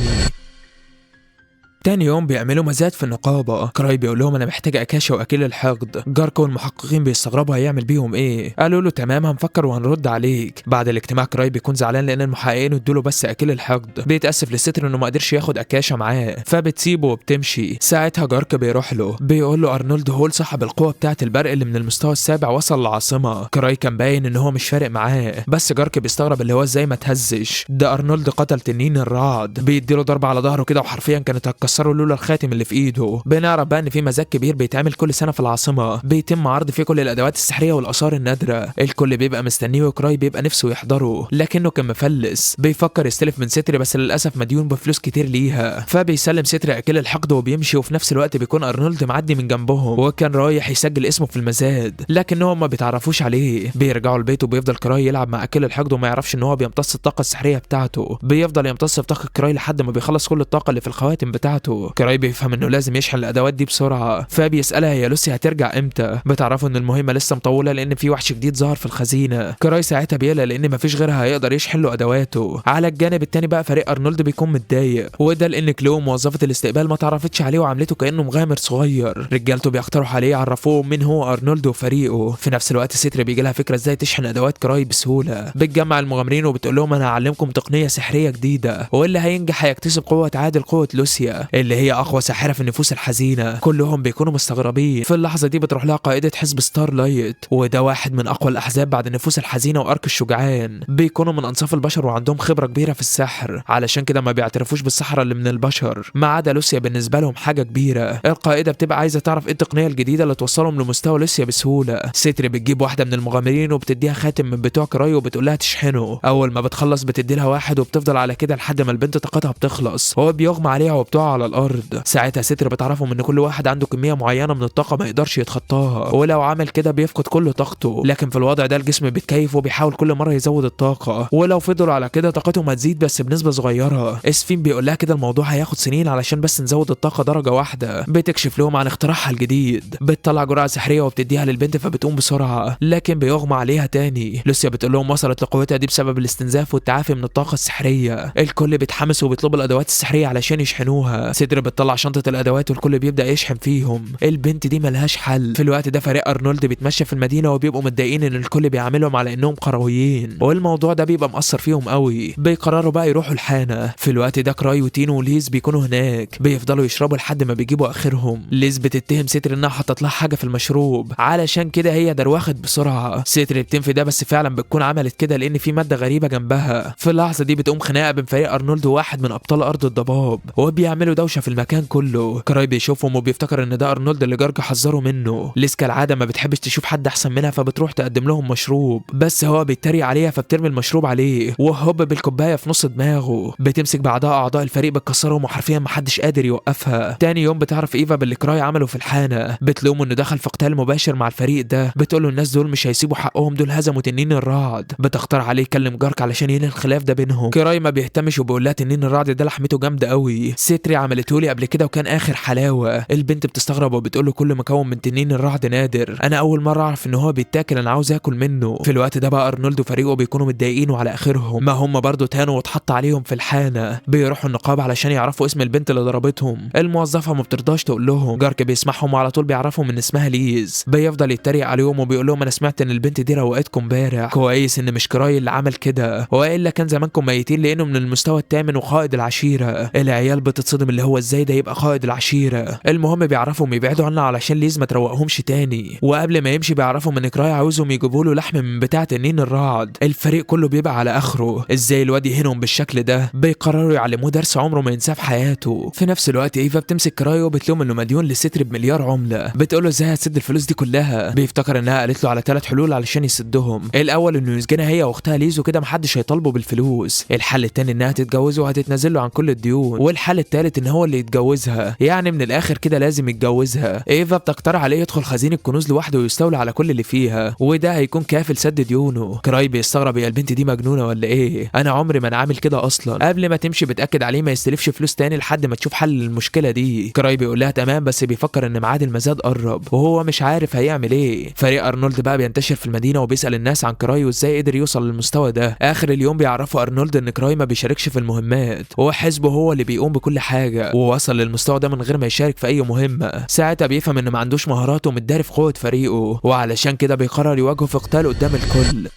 تاني يوم بيعملوا مزاد في النقابة. كراي بيقول لهم انا محتاج اكاشا واكل الحقد. جاركو والمحققين بيستغربوا هيعمل بيهم ايه. قالوا له تمام هنفكر وهنرد عليك. بعد الاجتماع كراي بيكون زعلان لان المحققين ادوا له بس اكل الحقد. بيتاسف للستر انه ما قدرش ياخد اكاشا معاه فبتسيبه وبتمشي. ساعتها جارك بيروح له بيقول له ارنولد هول صاحب القوة بتاعه البرق اللي من المستوى السابع وصل العاصمة. كراي كان باين ان هو مش فارق معاه، بس جارك بيستغرب اللي هو ازاي ما تهزش، ده ارنولد قتل تنين الرعد. بيديله ضربه على ظهره كده وحرفيا كانت هتكسره لولا الخاتم اللي في ايده. بنعرف بقى ان في مزاد كبير بيتعمل كل سنة في العاصمة، بيتم عرض فيه كل الادوات السحريه والاثار النادرة. الكل بيبقى مستنيه وكراي بيبقى نفسه يحضره، لكنه كان مفلس. بيفكر يستلف من ستري بس للاسف مديون بفلوس كتير ليها، فبيسلم ستري اكل الحقد وبيمشي. وفي نفس الوقت بيكون ارنولد معدي من جنبهم وكان رايح يسجل اسمه في المزاد، لكنهم ما بيتعرفوش عليه. بيرجعوا البيت وبيفضل كراي يلعب مع اكل الحقد وما يعرفش ان هو بيمتص الطاقة السحريه بتاعته. بيفضل يمتص في طاقة كراي لحد ما بيخلص كل الطاقة اللي في الخواتم بتاعته. كراي بيفهم انه لازم يشحن الادوات دي بسرعة، فبيسالها هي لوسي هترجع امتى. بتعرفوا ان المهمة لسه مطولة لان في وحش جديد ظهر في الخزينة. كراي ساعتها بيقلق لان مفيش غيرها هيقدر يشحن له ادواته. على الجانب التاني بقى فريق ارنولد بيكون متضايق، وده لان كلو موظفة الاستقبال ما تعرفتش عليه وعملته كانه مغامر صغير. رجالته بيقترحوا عليه يعرفوه مين هو ارنولد وفريقه. في نفس الوقت ستري بيجي لها فكرة ازاي تشحن ادوات كراي بسهولة. بتجمع المغامرين وبتقول لهم انا هعلمكم تقنية سحريه جديدة، واللي هينجح هيكتسب قوة تعادل قوة لوسيا اللي هي اقوى ساحرة في النفوس الحزينة. كلهم بيكونوا مستغربين. في اللحظة دي بتروح لها قائده حزب ستار لايت، وده واحد من اقوى الاحزاب بعد النفوس الحزينة وارك الشجعان. بيكونوا من انصاف البشر وعندهم خبره كبيرة في السحر، علشان كده ما بيعترفوش بالسحره اللي من البشر، ما عدا لوسيا بالنسبة لهم حاجة كبيرة. القائده بتبقى عايزه تعرف ايه التقنية الجديدة اللي توصلهم لمستوى لوسيا بسهولة. ستري بتجيب واحدة من المغامرين وبتديها خاتم من بتوع كراي وبتقول لها تشحنه. اول ما بتخلص بتدي لها واحد وبتفضل على كده لحد ما البنت طاقتها بتخلص، هو بيغمى عليها وبتقع على الارض. ساعتها ستري بتعرفهم ان كل واحد عنده كمية معينة من الطاقة ما يقدرش يتخطاها، ولو عمل كده بيفقد كل طاقته. لكن في الوضع ده الجسم بيتكيف وبيحاول كل مرة يزود الطاقة، ولو فضلوا على كده طاقتهم هتزيد بس بنسبة صغيرة. اسفين بيقول لها كده الموضوع هياخد سنين علشان بس نزود الطاقة درجه واحدة. بتكشف لهم عن اختراعها الجديد، بتطلع جرعة سحريه وبتديها للبنت فبتقوم بسرعة، لكن بيغمى عليها تاني. لوسيا بتقول لهم وصلت لقوتها دي بسبب الاستنزاف والتعافي من الطاقة السحريه. الكل بيتحمس وبيطلبوا الادوات السحريه علشان يشحنوها. سيدري بتطلع شنطه الادوات والكل بيبدا يشحن فيهم. البنت دي ملهاش حل. في الوقت ده فريق ارنولد بيتمشى في المدينة وبيبقوا متضايقين ان الكل بيعاملهم على انهم قرويين، والموضوع ده بيبقى مأثر فيهم قوي. بيقرروا بقى يروحوا الحانه. في الوقت ده كراي وتينو وليز بيكونوا هناك، بيفضلوا يشربوا لحد ما بيجيبوا اخرهم. ليز بتتهم ستري انها حطت لها حاجة في المشروب، علشان كده هي دروخت بسرعة. ستري بتنفي ده بس فعلا بتكون عملت كده لان في مادة غريبة جنبها. في اللحظة دي بتقوم خناقه بين فريق ارنولد وواحد من ابطال ارض الضباب، وبيعملوا دوشه في المكان كله. كراي بيشوفهم وبيفتكر ان ده ارنولد اللي جارج حذره منه. ليز كالعادة ما بتحبش تشوف حد احسن منها، فبتروح تقدم لهم مشروب، بس هو بيتريق عليها فبترمي المشروب عليه وهوب بالكوبايه في نص دماغه. بتمسك بعدها اعضاء الفريق بتكسرهم وحرفيا ما حدش قادر يوقفها. تاني يوم بتعرف ايفا باللي كراي عمله في الحانه، بتلومه انه دخل في قتال مباشر مع الفريق ده. بتقول له الناس دول مش هيسيبوا حقهم، دول هزموا تنين الرعد. بتختار عليه يكلم جارك علشان ينهي الخلاف ده بينهم. كراي ما بيهتمش وبيقول لها تنين الرعد ده لحمته جامدة قوي. ستري عملته لي قبل كده وكان اخر حلاوة. البنت بتستغرب وبتقول له كل مكون من تنين الرعد نادر، انا اول مرة اعرف ان هو بيتاكل، انا عاوز اكل منه. في الوقت ده بقى ارنولد وفريقه بيكونوا متضايقين وعلى اخرهم، ما هم برضه تانوا واتحط عليهم في الحانه. بيروحوا النقابة علشان يعرفوا اسم البنت اللي ضربتهم. الموظفة ما بترضاش تقول لهم. جارك بيسمعهم وعلى طول بيعرفهم ان اسمها ليز. بيفضل يتريق عليهم وبيقول لهم انا سمعت ان البنت دي روقتكم امبارح، كويس ان مش كراي اللي عمل كده، والا كان زمانكم ميتين لانه من المستوى الثامن وقائد العشيرة. العيال بتتصدم اللي هو ازاي ده يبقى قائد العشيرة. المهم بيعرفهم يبعدوا عنه علشان ليز ما تروقهمش تاني. وقبل ما يمشي بيعرفهم ان كراي عاوزهم يجيبوا له لحم من بتاعه تنين الرعد. الفريق كله بيبقى على اخره، ازاي الواد يهينهم بالشكل ده. بيقرروا يعلموه درس عمره ما ينساه في حياته. في نفس الوقت ايفا بتمسك كراي وبتلوم انه مديون لستر بمليار عمله. بتقول له ازاي هتسد الفلوس دي كلها. بيفتكر انها قالت له على 3 حلول علشان يسدهم. الاول انه يسجنها هي واختها ليز وكده محدش هيطالبه بالفلوس. الحل التاني انها تتجوزه وهتتنازل له عن كل الديون. والحل التالت ان هو اللي يتجوزها، يعني من الاخر كده لازم يتجوزها. ايفا بتقترح عليه يدخل خزينة الكنوز لوحده ويستولى على كل اللي فيها، وده هيكون كافل سد ديونه. كراي بيستغرب، يا البنت دي مجنونة ولا ايه؟ انا عمري ما انا عامل كده اصلا. قبل ما تمشي بتاكد عليه ما يستلفش فلوس تاني لحد ما تشوف حل للمشكلة دي. كراي بيقول لها تمام، بس بيفكر ان ميعاد المزاد قرب وهو مش عارف هيعمل ايه. فريق ارنولد بقى بينتشر في المدينة وبيسال الناس عن كراي وازاي قدر يوصل للمستوى ده. اخر اليوم بيعرفوا ارنولد ان كراي ما بيشاركش في المهمات، وحزبه هو اللي بيقوم بكل حاجة، ووصل للمستوى ده من غير ما يشارك في اي مهمة. ساعتها بيفهم ان ما عندوش مهارات ومتداري في قوة فريقه، وعلشان كده بيقرر يواجهه في قتال قدام الكل.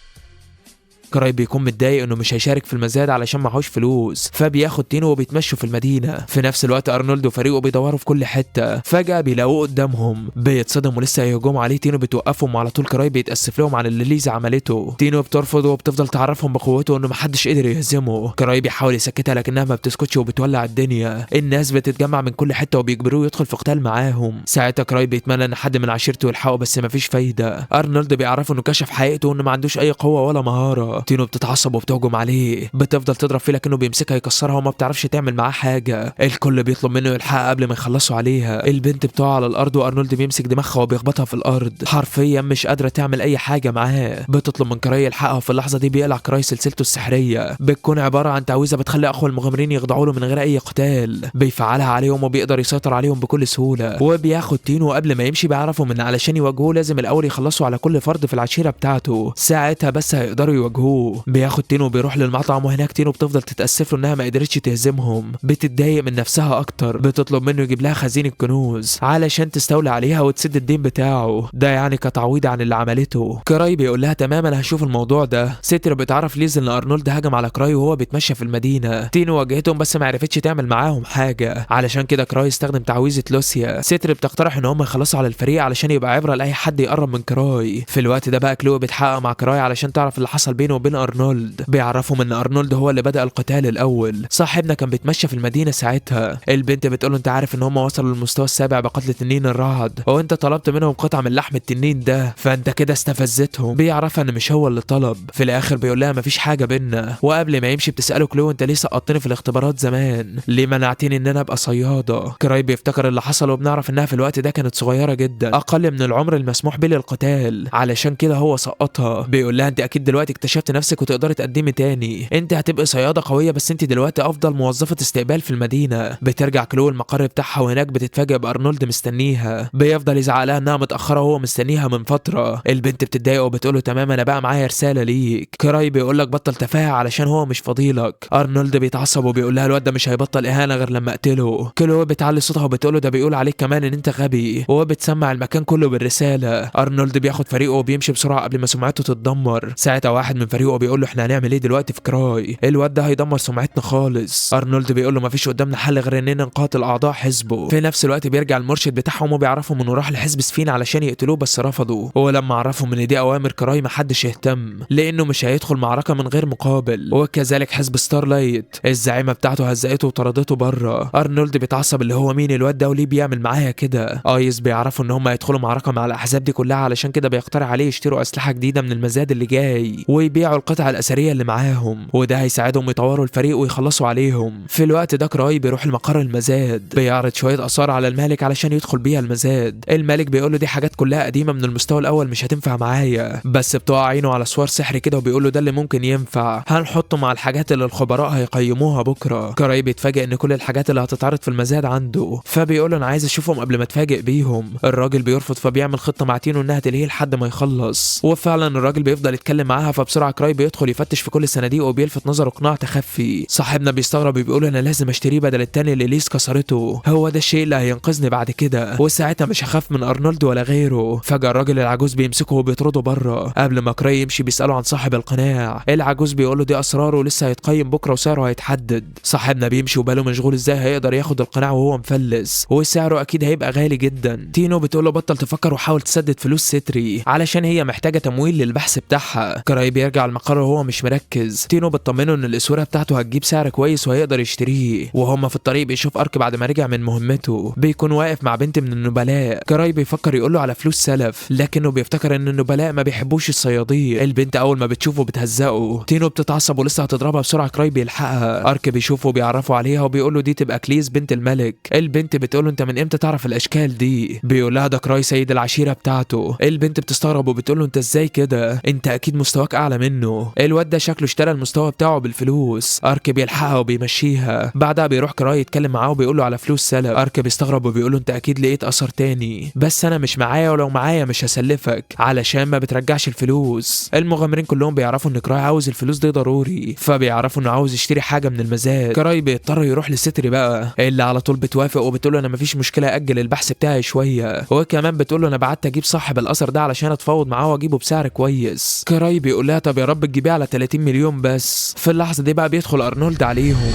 كراي بيكون متضايق انه مش هيشارك في المزاد علشان معهوش فلوس، فبياخد تينو وبيتمشوا في المدينة. في نفس الوقت ارنولد وفريقه بيدوروا في كل حتة، فجاة بيلاقوه قدامهم، بيتصدموا لسه هيهجموا عليه. تينو بتوقفهم وعلى طول كراي بيتاسف لهم على اللي ليز عملته. تينو بترفض وبتفضل تعرفهم بقوته انه محدش قدر يهزمه. كراي بيحاول يسكتها لكنها ما بتسكتش وبتولع الدنيا. الناس بتتجمع من كل حتة وبيجبروه يدخل في قتال معاهم. ساعتها كراي بيتمنى ان حد من عشيرته يلحقه بس مفيش فايده. ارنولد بيعرفه انه كشف حقيقته وانه ما عندوش اي قوة ولا مهارة. تينو بتتعصب وبتهجم عليه، بتفضل تضرب فيه لكنه بيمسكها يكسرها وما بتعرفش تعمل معاه حاجة. الكل بيطلب منه يلحقها قبل ما يخلصوا عليها. البنت بتقع على الارض وارنولد بيمسك دماغها وبيخبطها في الارض، حرفيا مش قادرة تعمل اي حاجة معاه. بتطلب من كراي يلحقها، وفي اللحظة دي بيقلع كراي سلسلته السحريه، بتكون عبارة عن تعويذه بتخلي اقوى المغامرين يخضعوا له من غير اي قتال. بيفعلها عليهم وبيقدر يسيطر عليهم بكل سهولة، وبياخد تينو. قبل ما يمشي بيعرفوا من علشان يواجهوه لازم الاول يخلصوا على كل فرد في العشيرة بتاعته، ساعتها بس هيقدروا يواجهوه. بياخد تينو وبيروح للمطعم، وهناك تينو بتفضل تتاسف له انها ما قدرتش تهزمهم. بتتضايق من نفسها اكتر، بتطلب منه يجيب لها خزينة الكنوز علشان تستولي عليها وتسد الدين بتاعه ده، يعني كتعويض عن اللي عملته. كراي بيقول لها تمام انا هشوف الموضوع ده. ستر بتعرف ليز ان ارنولد هجم على كراي وهو بيتمشى في المدينة. تينو واجهتهم بس ما عرفتش تعمل معاهم حاجة، علشان كده كراي استخدم تعويذه لوسيا. ستر بتقترح ان هم يخلصوا على الفريق علشان يبقى عبره لاي حد يقرب من كراي. في الوقت ده بقى كلو بتحقق مع كراي علشان تعرف اللي حصل بينه وبين ارنولد. بيعرفهم ان ارنولد هو اللي بدأ القتال الاول، صاحبنا كان بيتمشى في المدينة ساعتها. البنت بتقول له انت عارف ان هم وصلوا للمستوى السابع بقتل تنين الرعد، وانت طلبت منهم قطعه من لحم التنين ده، فانت كده استفزتهم. بيعرفها ان مش هو اللي طلب. في الاخر بيقول لها مفيش حاجة بينا. وقبل ما يمشي بتساله كلو انت ليه سقطتني في الاختبارات زمان؟ ليه منعتني ان انا ابقى صياده؟ كراي بيفتكر اللي حصل، وبنعرف انها في الوقت ده كانت صغيرة جدا، اقل من العمر المسموح به للقتال، علشان كده هو سقطها. بيقول لها انت اكيد دلوقتي اكتشفت نفسك وتقدري تقدمي تاني، انت هتبقي صياده قوية، بس انت دلوقتي افضل موظفة استقبال في المدينة. بترجع كلو المقر بتاعها، وهناك بتتفاجئ بارنولد مستنيها. بيفضل يزعق لها انها متاخرة وهو مستنيها من فترة. البنت بتتضايق وبتقول له تمام انا بقى معايا رسالة ليك. كراي بيقول لك بطل تفاهه علشان هو مش فضيلك. ارنولد بيتعصب وبيقول لها الواد ده مش هيبطل اهانه غير لما اقتله. كلو بتعلي صوتها وبتقول له ده بيقول عليك كمان ان انت غبي، وبتسمع المكان كله بالرسالة. ارنولد بياخد فريقه وبيمشي بسرعة قبل ما سمعته تتدمر. ساعتها واحد من فريقه بيقول له احنا هنعمل ايه دلوقتي في كراي؟ الواد ده هيدمر سمعتنا خالص. ارنولد بيقول له مفيش قدامنا حل غير اننا نقاتل اعضاء حزبه. في نفس الوقت بيرجع المرشد بتاعهم وبيعرفهم انه راح لحزب سفين علشان يقتلوه بس رفضوا. ولما عرفهم ان دي اوامر كراي محدش يهتم لانه مش هيدخل معركة من غير مقابل. وكذلك حزب ستارلايت الزعيمه بتاعته هزقته وطردته بره. ارنولد بيتعصب اللي هو مين الواد ده وليه بيعمل معايا كده. ايس بيعرفوا ان هم هيدخلوا معركة مع الاحزاب دي كلها، علشان كده بيقترح عليه يشتروا اسلحة جديدة من المزاد اللي جاي ويبيع يبيعوا القطع الاثرية اللي معاهم، وده هيساعدهم يطوروا الفريق ويخلصوا عليهم. في الوقت ده كراي بيروح المقر المزاد، بيعرض شوية اثار على الملك علشان يدخل بيها المزاد. الملك بيقول له دي حاجات كلها قديمة من المستوى الاول مش هتنفع معايا، بس بتقع عينه على سوار سحري كده وبيقول له ده اللي ممكن ينفع، هنحطه مع الحاجات اللي الخبراء هيقيموها بكره. كراي بيتفاجئ ان كل الحاجات اللي هتتعرض في المزاد عنده، فبيقول له انا عايز اشوفهم قبل ما اتفاجئ بيهم. الراجل بيرفض، فبيعمل خطه مع تينو انها تلهيه لحد ما يخلص، وفعلا الراجل بيفضل يتكلم معاها. فبسرعه كراي بيدخل يفتش في كل الصناديق وبيلفت نظره قناع تخفي. صاحبنا بيستغرب وبيقول انا لازم اشتريه بدل التاني اللي ليس كسرته، هو ده الشيء اللي هينقذني بعد كده، وساعتها مش هخاف من ارنولد ولا غيره. فجأة الراجل العجوز بيمسكه وبيطرده بره. قبل ما كراي يمشي بيسأله عن صاحب القناع، العجوز بيقول له دي اسراره لسه هيتقيم بكره وسعره هيتحدد. صاحبنا بيمشي وباله مشغول ازاي هيقدر ياخد القناع وهو مفلس، وسعره اكيد هيبقى غالي جدا. تينو بتقول له بطل تفكر وحاول تسدد فلوس ستري علشان هي محتاجه تمويل للبحث بتاعها. كراي بيرجع المقر وهو مش مركز. تينو بتطمنه ان الاسوره بتاعته هتجيب سعر كويس وهيقدر يشتريه. وهما في الطريق بيشوف ارك بعد ما رجع من مهمته، بيكون واقف مع بنت من النبلاء. كراي بيفكر يقول له على فلوس سلف، لكنه بيفتكر ان النبلاء ما بيحبوش الصيادين. البنت اول ما بتشوفه بتهزقه. تينو بتتعصب ولسه هتضربها، بسرعة كراي بيلحقها. ارك بيشوفه وبيعرفه عليها وبيقول له دي تبقى كليز بنت الملك. البنت بتقول له انت من امتى تعرف الاشكال دي؟ بيقول لها ده كراي سيد العشيرة بتاعته. البنت بتستغرب وبتقول له انت ازاي كده؟ انت اكيد مستواك اعلى منه. الواد ده شكله اشترى المستوى بتاعه بالفلوس. ارك بيلحقها وبيمشيها. بعدها بيروح كراي يتكلم معاه وبيقول له على فلوس سلف. ارك بيستغرب وبيقول له انت اكيد لقيت اثر تاني، بس انا مش معايا، ولو معايا مش هسلفك علشان ما بترجعش الفلوس. المغامرين كلهم بيعرفوا ان كراي عاوز الفلوس دي ضروري، فبيعرفوا انه عاوز يشتري حاجة من المزاد. كراي بيضطر يروح لستري بقى، اللي على طول بتوافق وبتقول له انا مفيش مشكلة اجل البحث بتاعي شوية، وكمان بتقول له انا بعت اجيب صاحب الاثر ده علشان اتفاوض معاه واجيبه بسعر كويس. كراي بيقول لها طب يا رب تجيبيه على 30 مليون بس. في اللحظة دي بقى بيدخل ارنولد عليهم.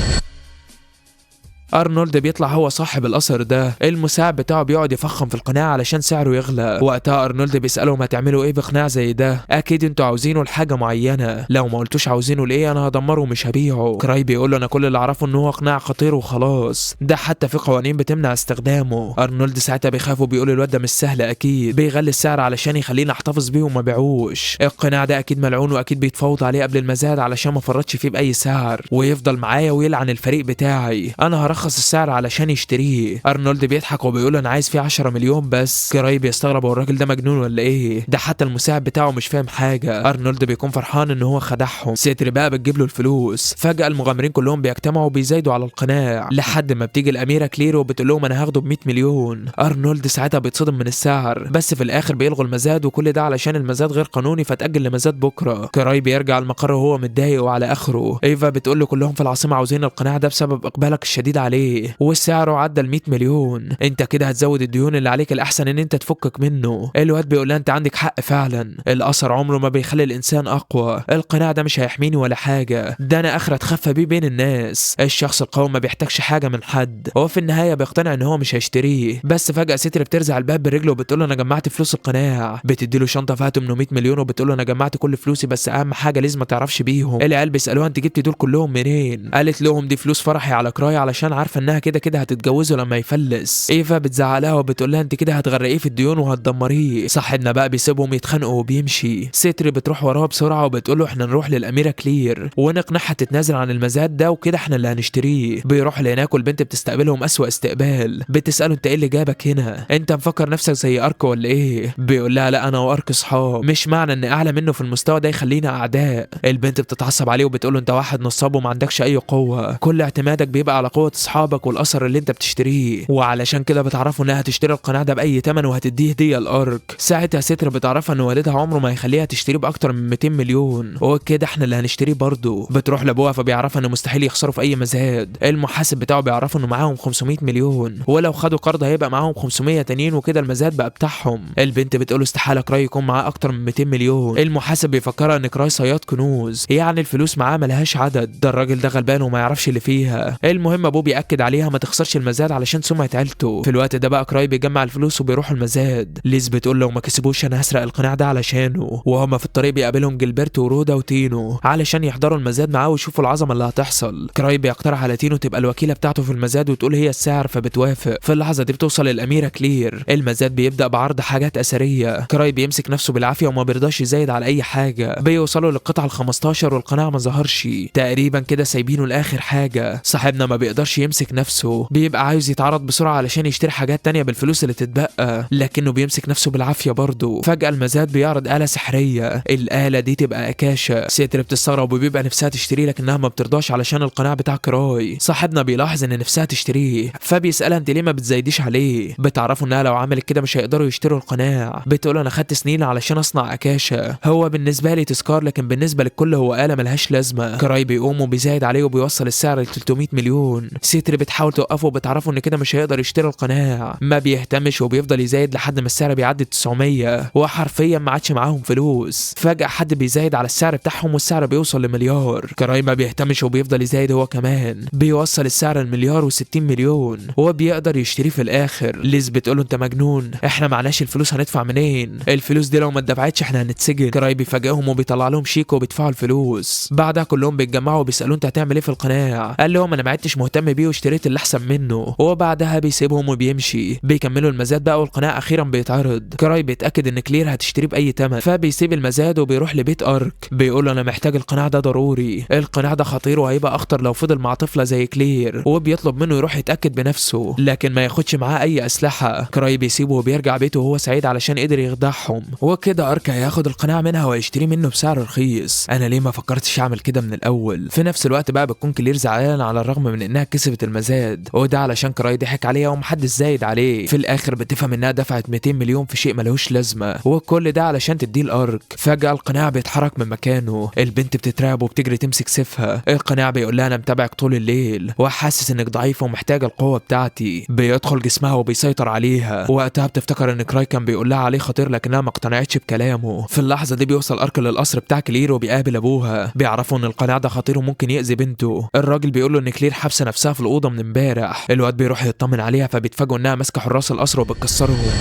ارنولد بيطلع هو صاحب الاثر ده. المساعد بتاعه بيقعد يفخم في القناع علشان سعره يغلى. وقتها ارنولد بيسالهم هتعملوا ايه بقناع زي ده؟ اكيد انتوا عاوزينه لحاجة معينة، لو ما قلتوش عاوزينه لايه انا هدمره ومش هبيعه. كراي بيقول له انا كل اللي اعرفه ان هو قناع خطير وخلاص، ده حتى في قوانين بتمنع استخدامه. ارنولد ساعتها بيخاف وبيقول الواد ده مش سهل، اكيد بيغلي السعر علشان يخلينا احتفظ بيه وما بيعوش. القناع ده اكيد ملعون واكيد بيتفاوض عليه قبل المزاد علشان ما فرطش فيه باي سعر ويفضل معايا ويلعن الفريق بتاعي، انا هرخص السعر علشان يشتريه. ارنولد بيضحك وبيقول انا عايز فيه 10 مليون بس. كراي بيستغرب هو الراجل ده مجنون ولا ايه؟ ده حتى المساعد بتاعه مش فاهم حاجة. ارنولد بيكون فرحان ان هو خدعهم. ستري بقى بتجيب له الفلوس. فجاة المغامرين كلهم بيجتمعوا وبيزايدوا على القناع لحد ما بتيجي الاميرة كلير وبتقول لهم انا هاخده ب 100 مليون. ارنولد ساعتها بيتصدم من السعر، بس في الاخر بيلغوا المزاد، وكل ده علشان المزاد غير قانوني فتاجل لمزاد بكره. كراي بيرجع المقر وهو متضايق وعلى اخره. ايفا بتقول له كلهم في العاصمة عاوزين القناع ده بسبب اقبالك الشديد عليه، وسعره عدى ال 100 مليون، انت كده هتزود الديون اللي عليك، الاحسن ان انت تفكك منه. الواد بيقول لها انت عندك حق فعلا، الاثر عمره ما بيخلي الانسان اقوى، القناع ده مش هيحميني ولا حاجة، ده انا اخر اتخفى بيه بين الناس، الشخص القوي ما بيحتاجش حاجة من حد. هو في النهاية بيقتنع ان هو مش هيشتريه، بس فجاة ستر بترزع الباب برجله وبتقول له انا جمعت فلوس القناع. بتدي له شنطه فيها 800 مليون وبتقول له انا جمعت كل فلوسي، بس اهم حاجة لازم ما تعرفش بيهم. العيال بيسالوها انت جبتي دول كلهم منين؟ قالت لهم دي فلوس فرحي على كراي علشان عارفه انها كده كده هتتجوزه لما يفلس. ايفا بتزعلها وبتقول لها انت كده هتغرقيه في الديون وهتدمريه. صاحبنا بقى بيسيبهم يتخانقوا وبيمشي. ستري بتروح وراه بسرعة وبتقول له احنا نروح للاميره كلير ونقنعها تتنازل عن المزاد ده وكده احنا اللي هنشتريه. بيروح لهناك والبنت بتستقبلهم اسوأ استقبال، بتساله انت ايه اللي جابك هنا؟ انت مفكر نفسك زي ارك ولا ايه؟ بيقول لها لا انا وارك اصحاب، مش معنى ان اعلى منه في المستوى ده يخلينا اعداء. البنت بتتعصب عليه وبتقول له انت واحد نصاب وما عندكش اي قوة، كل اعتمادك بيبقى على قوة اصحابك والاثر اللي انت بتشتريه، وعلشان كده بتعرفوا انها هتشتري القناع ده باي ثمن وهتديه هديه لارك. ساعتها ستر بتعرفها ان والدها عمره ما هيخليها تشتريه باكتر من 200 مليون، وكده احنا اللي هنشتريه برضه. بتروح لابوها فبيعرفها انه مستحيل يخسروا في اي مزاد. المحاسب بتاعه بيعرفه انه معاهم 500 مليون، ولو خدوا قرض هيبقى معاهم 500 تانيين، وكده المزاد بقى بتاعهم. البنت بتقول استحالة كراي يكون معاه اكتر من 200 مليون. المحاسب بيفكرها ان كراي صياد كنوز، يعني الفلوس معاه ملهاش عدد، ده الراجل ده غلبان وما يعرفش اللي فيها. المهم ابوه بيأكد بيأكد عليها ما تخسرش المزاد علشان سمعه عيلته. في الوقت ده بقى كراي بيجمع الفلوس وبيروحوا المزاد. ليز بتقول لو ما كسبوش انا هسرق القناع ده علشانه. وهما في الطريق بيقابلهم جilberto ورودا وتينو علشان يحضروا المزاد معاه ويشوفوا العظمة اللي هتحصل. كراي بيقترح على تينو تبقى الوكيله بتاعته في المزاد وتقول هي السعر، فبتوافق. في اللحظة دي بتوصل الاميرة كلير. المزاد بيبدا بعرض حاجات اثرية. كراي بيمسك نفسه بالعافية وما بيرضاش يزايد على اي حاجة. بيوصلوا للقطعه ال15 والقناع ما ظهرش، تقريبا كده سايبينه لاخر حاجة. صاحبنا ما بيقدرش يمسك نفسه، بيبقى عاوز يتعرض بسرعة علشان يشتري حاجات تانية بالفلوس اللي تتبقى، لكنه بيمسك نفسه بالعافية برضه. فجاة المزاد بيعرض آلة سحريه، الآلة دي تبقى اكاشا. سيتر بتستغرب وبيبقى نفسها تشتريه لكنها ما بترضاش علشان القناع بتاع كراي. صاحبنا بيلاحظ ان نفسها تشتريه فبيسالها انت ليه ما بتزايديش عليه؟ بتعرفوا انها لو عملت كده مش هيقدروا يشتروا القناع. بتقول انا خدت سنين علشان اصنع اكاشا، هو بالنسبة لي تذكار لكن بالنسبة للكل هو آلة ملهاش لازمه. كراي بيقوم وبيزايد عليه وبيوصل السعر ل 300 مليون. سيتر بتحاول توقفه وبتعرفه ان كده مش هيقدر يشتري القناع، ما بيهتمش وبيفضل يزايد لحد ما السعر بيعدي 900 وحرفيا ما عادش معاهم فلوس. فجأة حد بيزايد على السعر بتاعهم والسعر بيوصل لمليار. كراي ما بيهتمش وبيفضل يزايد هو كمان، بيوصل السعر ل1,060 مليون وبيقدر يشتريه في الاخر. ليز بتقوله انت مجنون، احنا معناش الفلوس هندفع منين؟ الفلوس دي لو ما اتدفعتش احنا هنتسجن. كراي بيفاجئهم وبيطلع لهم شيك وبيدفعوا الفلوس. بعدها كلهم بيتجمعوا وبيسالوه انت هتعمل ايه في القناع؟ قال لهم انا ما عدتش مهتم بيه واشتريت اللي احسن منه. وبعدها بيسيبهم وبيمشي. بيكملوا المزاد بقى والقناع اخيرا بيتعرض. كراي بيتاكد ان كلير هتشتريه باي ثمن، فبيسيب المزاد وبيروح لبيت ارك. بيقول له انا محتاج القناع ده ضروري، القناع ده خطير وهيبقى اخطر لو فضل مع طفله زي كلير، وبيطلب منه يروح يتاكد بنفسه لكن ما ياخدش معاه اي اسلحة. كراي بيسيبه وبيرجع بيته وهو سعيد علشان قدر يخدعهم. وكده ارك هياخد القناع منها ويشتريه منه بسعر رخيص. انا ليه ما فكرتش اعمل كده من الاول؟ في نفس الوقت بقى بتكون كلير زعلانة على الرغم من انها كسبت المزاد، وده علشان كراي ضحك عليها ومحدش زايد عليه. في الاخر بتفهم انها دفعت 200 مليون في شيء ملهوش لازمه، وكل ده علشان تديه الارك. فجاة القناع بيتحرك من مكانه، البنت بتترعب وبتجري تمسك سيفها. القناع بيقول لها انا متابعك طول الليل وحاسس انك ضعيفة ومحتاجة القوة بتاعتي. بيدخل جسمها وبيسيطر عليها. وقتها بتفتكر ان كراي كان بيقول لها عليه خطير لكنها ما اقتنعتش بكلامه. في اللحظة دي بيوصل ارك للقصر بتاع كلير وبيقابل ابوها. بيعرفوا ان القناع ده خطير وممكن يأذي بنته. الراجل بيقول له ان كلير حابسه نفسها في الاوضة من امبارح. الواد بيروح يطمن عليها فبيتفاجئوا انها ماسكه حراس القصر وبتكسرهم.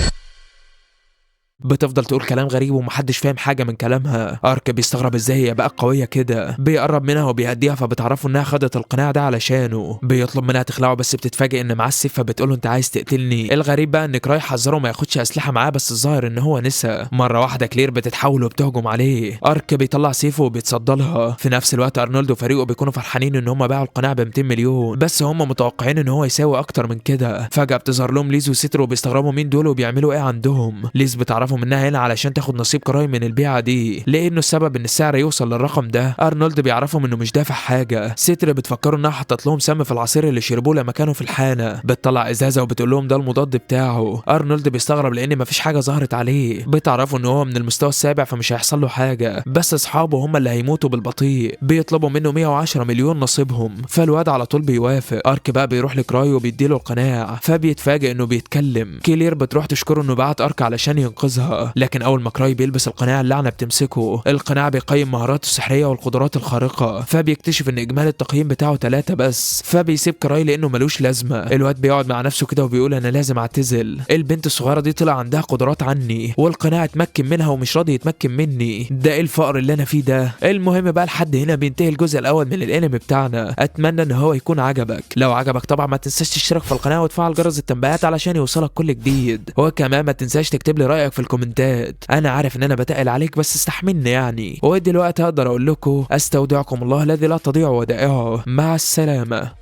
بتفضل تقول كلام غريب ومحدش فاهم حاجة من كلامها. ارك بيستغرب ازاي هي بقى قوية كده. بيقرب منها وبيهديها فبتعرفوا انها خدت القناع ده علشانه. بيطلب منها تخلعه بس بتتفاجئ ان معاه السيف فبتقوله انت عايز تقتلني. الغريب بقى ان كراي حذره ما ياخدش اسلحة معاه بس الظاهر ان هو نسى. مرة واحدة كلير بتتحول وبتهجم عليه. ارك بيطلع سيفه وبيتصدى لها. في نفس الوقت ارنولد وفريقه بيكونوا فرحانين ان هم باعوا القناع ب 200 مليون بس هم متوقعين ان هو يساوي اكتر من كده. فجاة بتظهر لهم ليز وسيتر وبيستغربوا مين دول وبيعملوا ايه عندهم. ليز بتعرفهم منها هنا علشان تاخد نصيب كراي من البيعة دي لانه السبب ان السعر يوصل للرقم ده. ارنولد بيعرفهم انه مش دافع حاجة. سيتر بتفكروا انها حطت لهم سم في العصير اللي شربوه لما كانوا في الحانه. بتطلع ازازة وبتقول لهم ده المضاد بتاعه. ارنولد بيستغرب لان مفيش حاجة ظهرت عليه. بتعرفوا ان هو من المستوى السابع فمش هيحصل له حاجة بس اصحابه هم اللي هيموتوا بالبطيء. بيطلبوا منه 110 مليون نصيبهم فالواد على طول بيوافق. ارك بقى بيروح لكراي وبيديله القناع فبيتفاجئ انه بيتكلم. كلير بتروح تشكره انه بعت ارك علشان ينقذها، لكن اول ما كراي بيلبس القناع اللعنة بتمسكه. القناع بيقيم مهاراته السحريه والقدرات الخارقة فبيكتشف ان اجمالي التقييم بتاعه 3 بس، فبيسيب كراي لانه ملوش لازمه. الواد بيقعد مع نفسه كده وبيقول انا لازم اعتزل، البنت الصغيرة دي طلع عندها قدرات عني والقناع اتمكن منها ومش راضي يتمكن مني، ده ايه الفقر اللي انا فيه ده. المهم بقى لحد هنا بينتهي الجزء الاول من الانمي بتاعنا. اتمنى ان هو يكون عجبك. لو عجبك طبعا ما تنساش تشترك في القناة وتفعل جرس التنبيهات علشان يوصلك كل جديد، وكمان ما تنساش تكتب لي رايك في الكومنتات. انا عارف ان انا بتقل عليك بس استحملني يعني. ودلوقتي هقدر اقول لكم استودعكم الله الذي لا تضيع ودائعه. مع السلامة.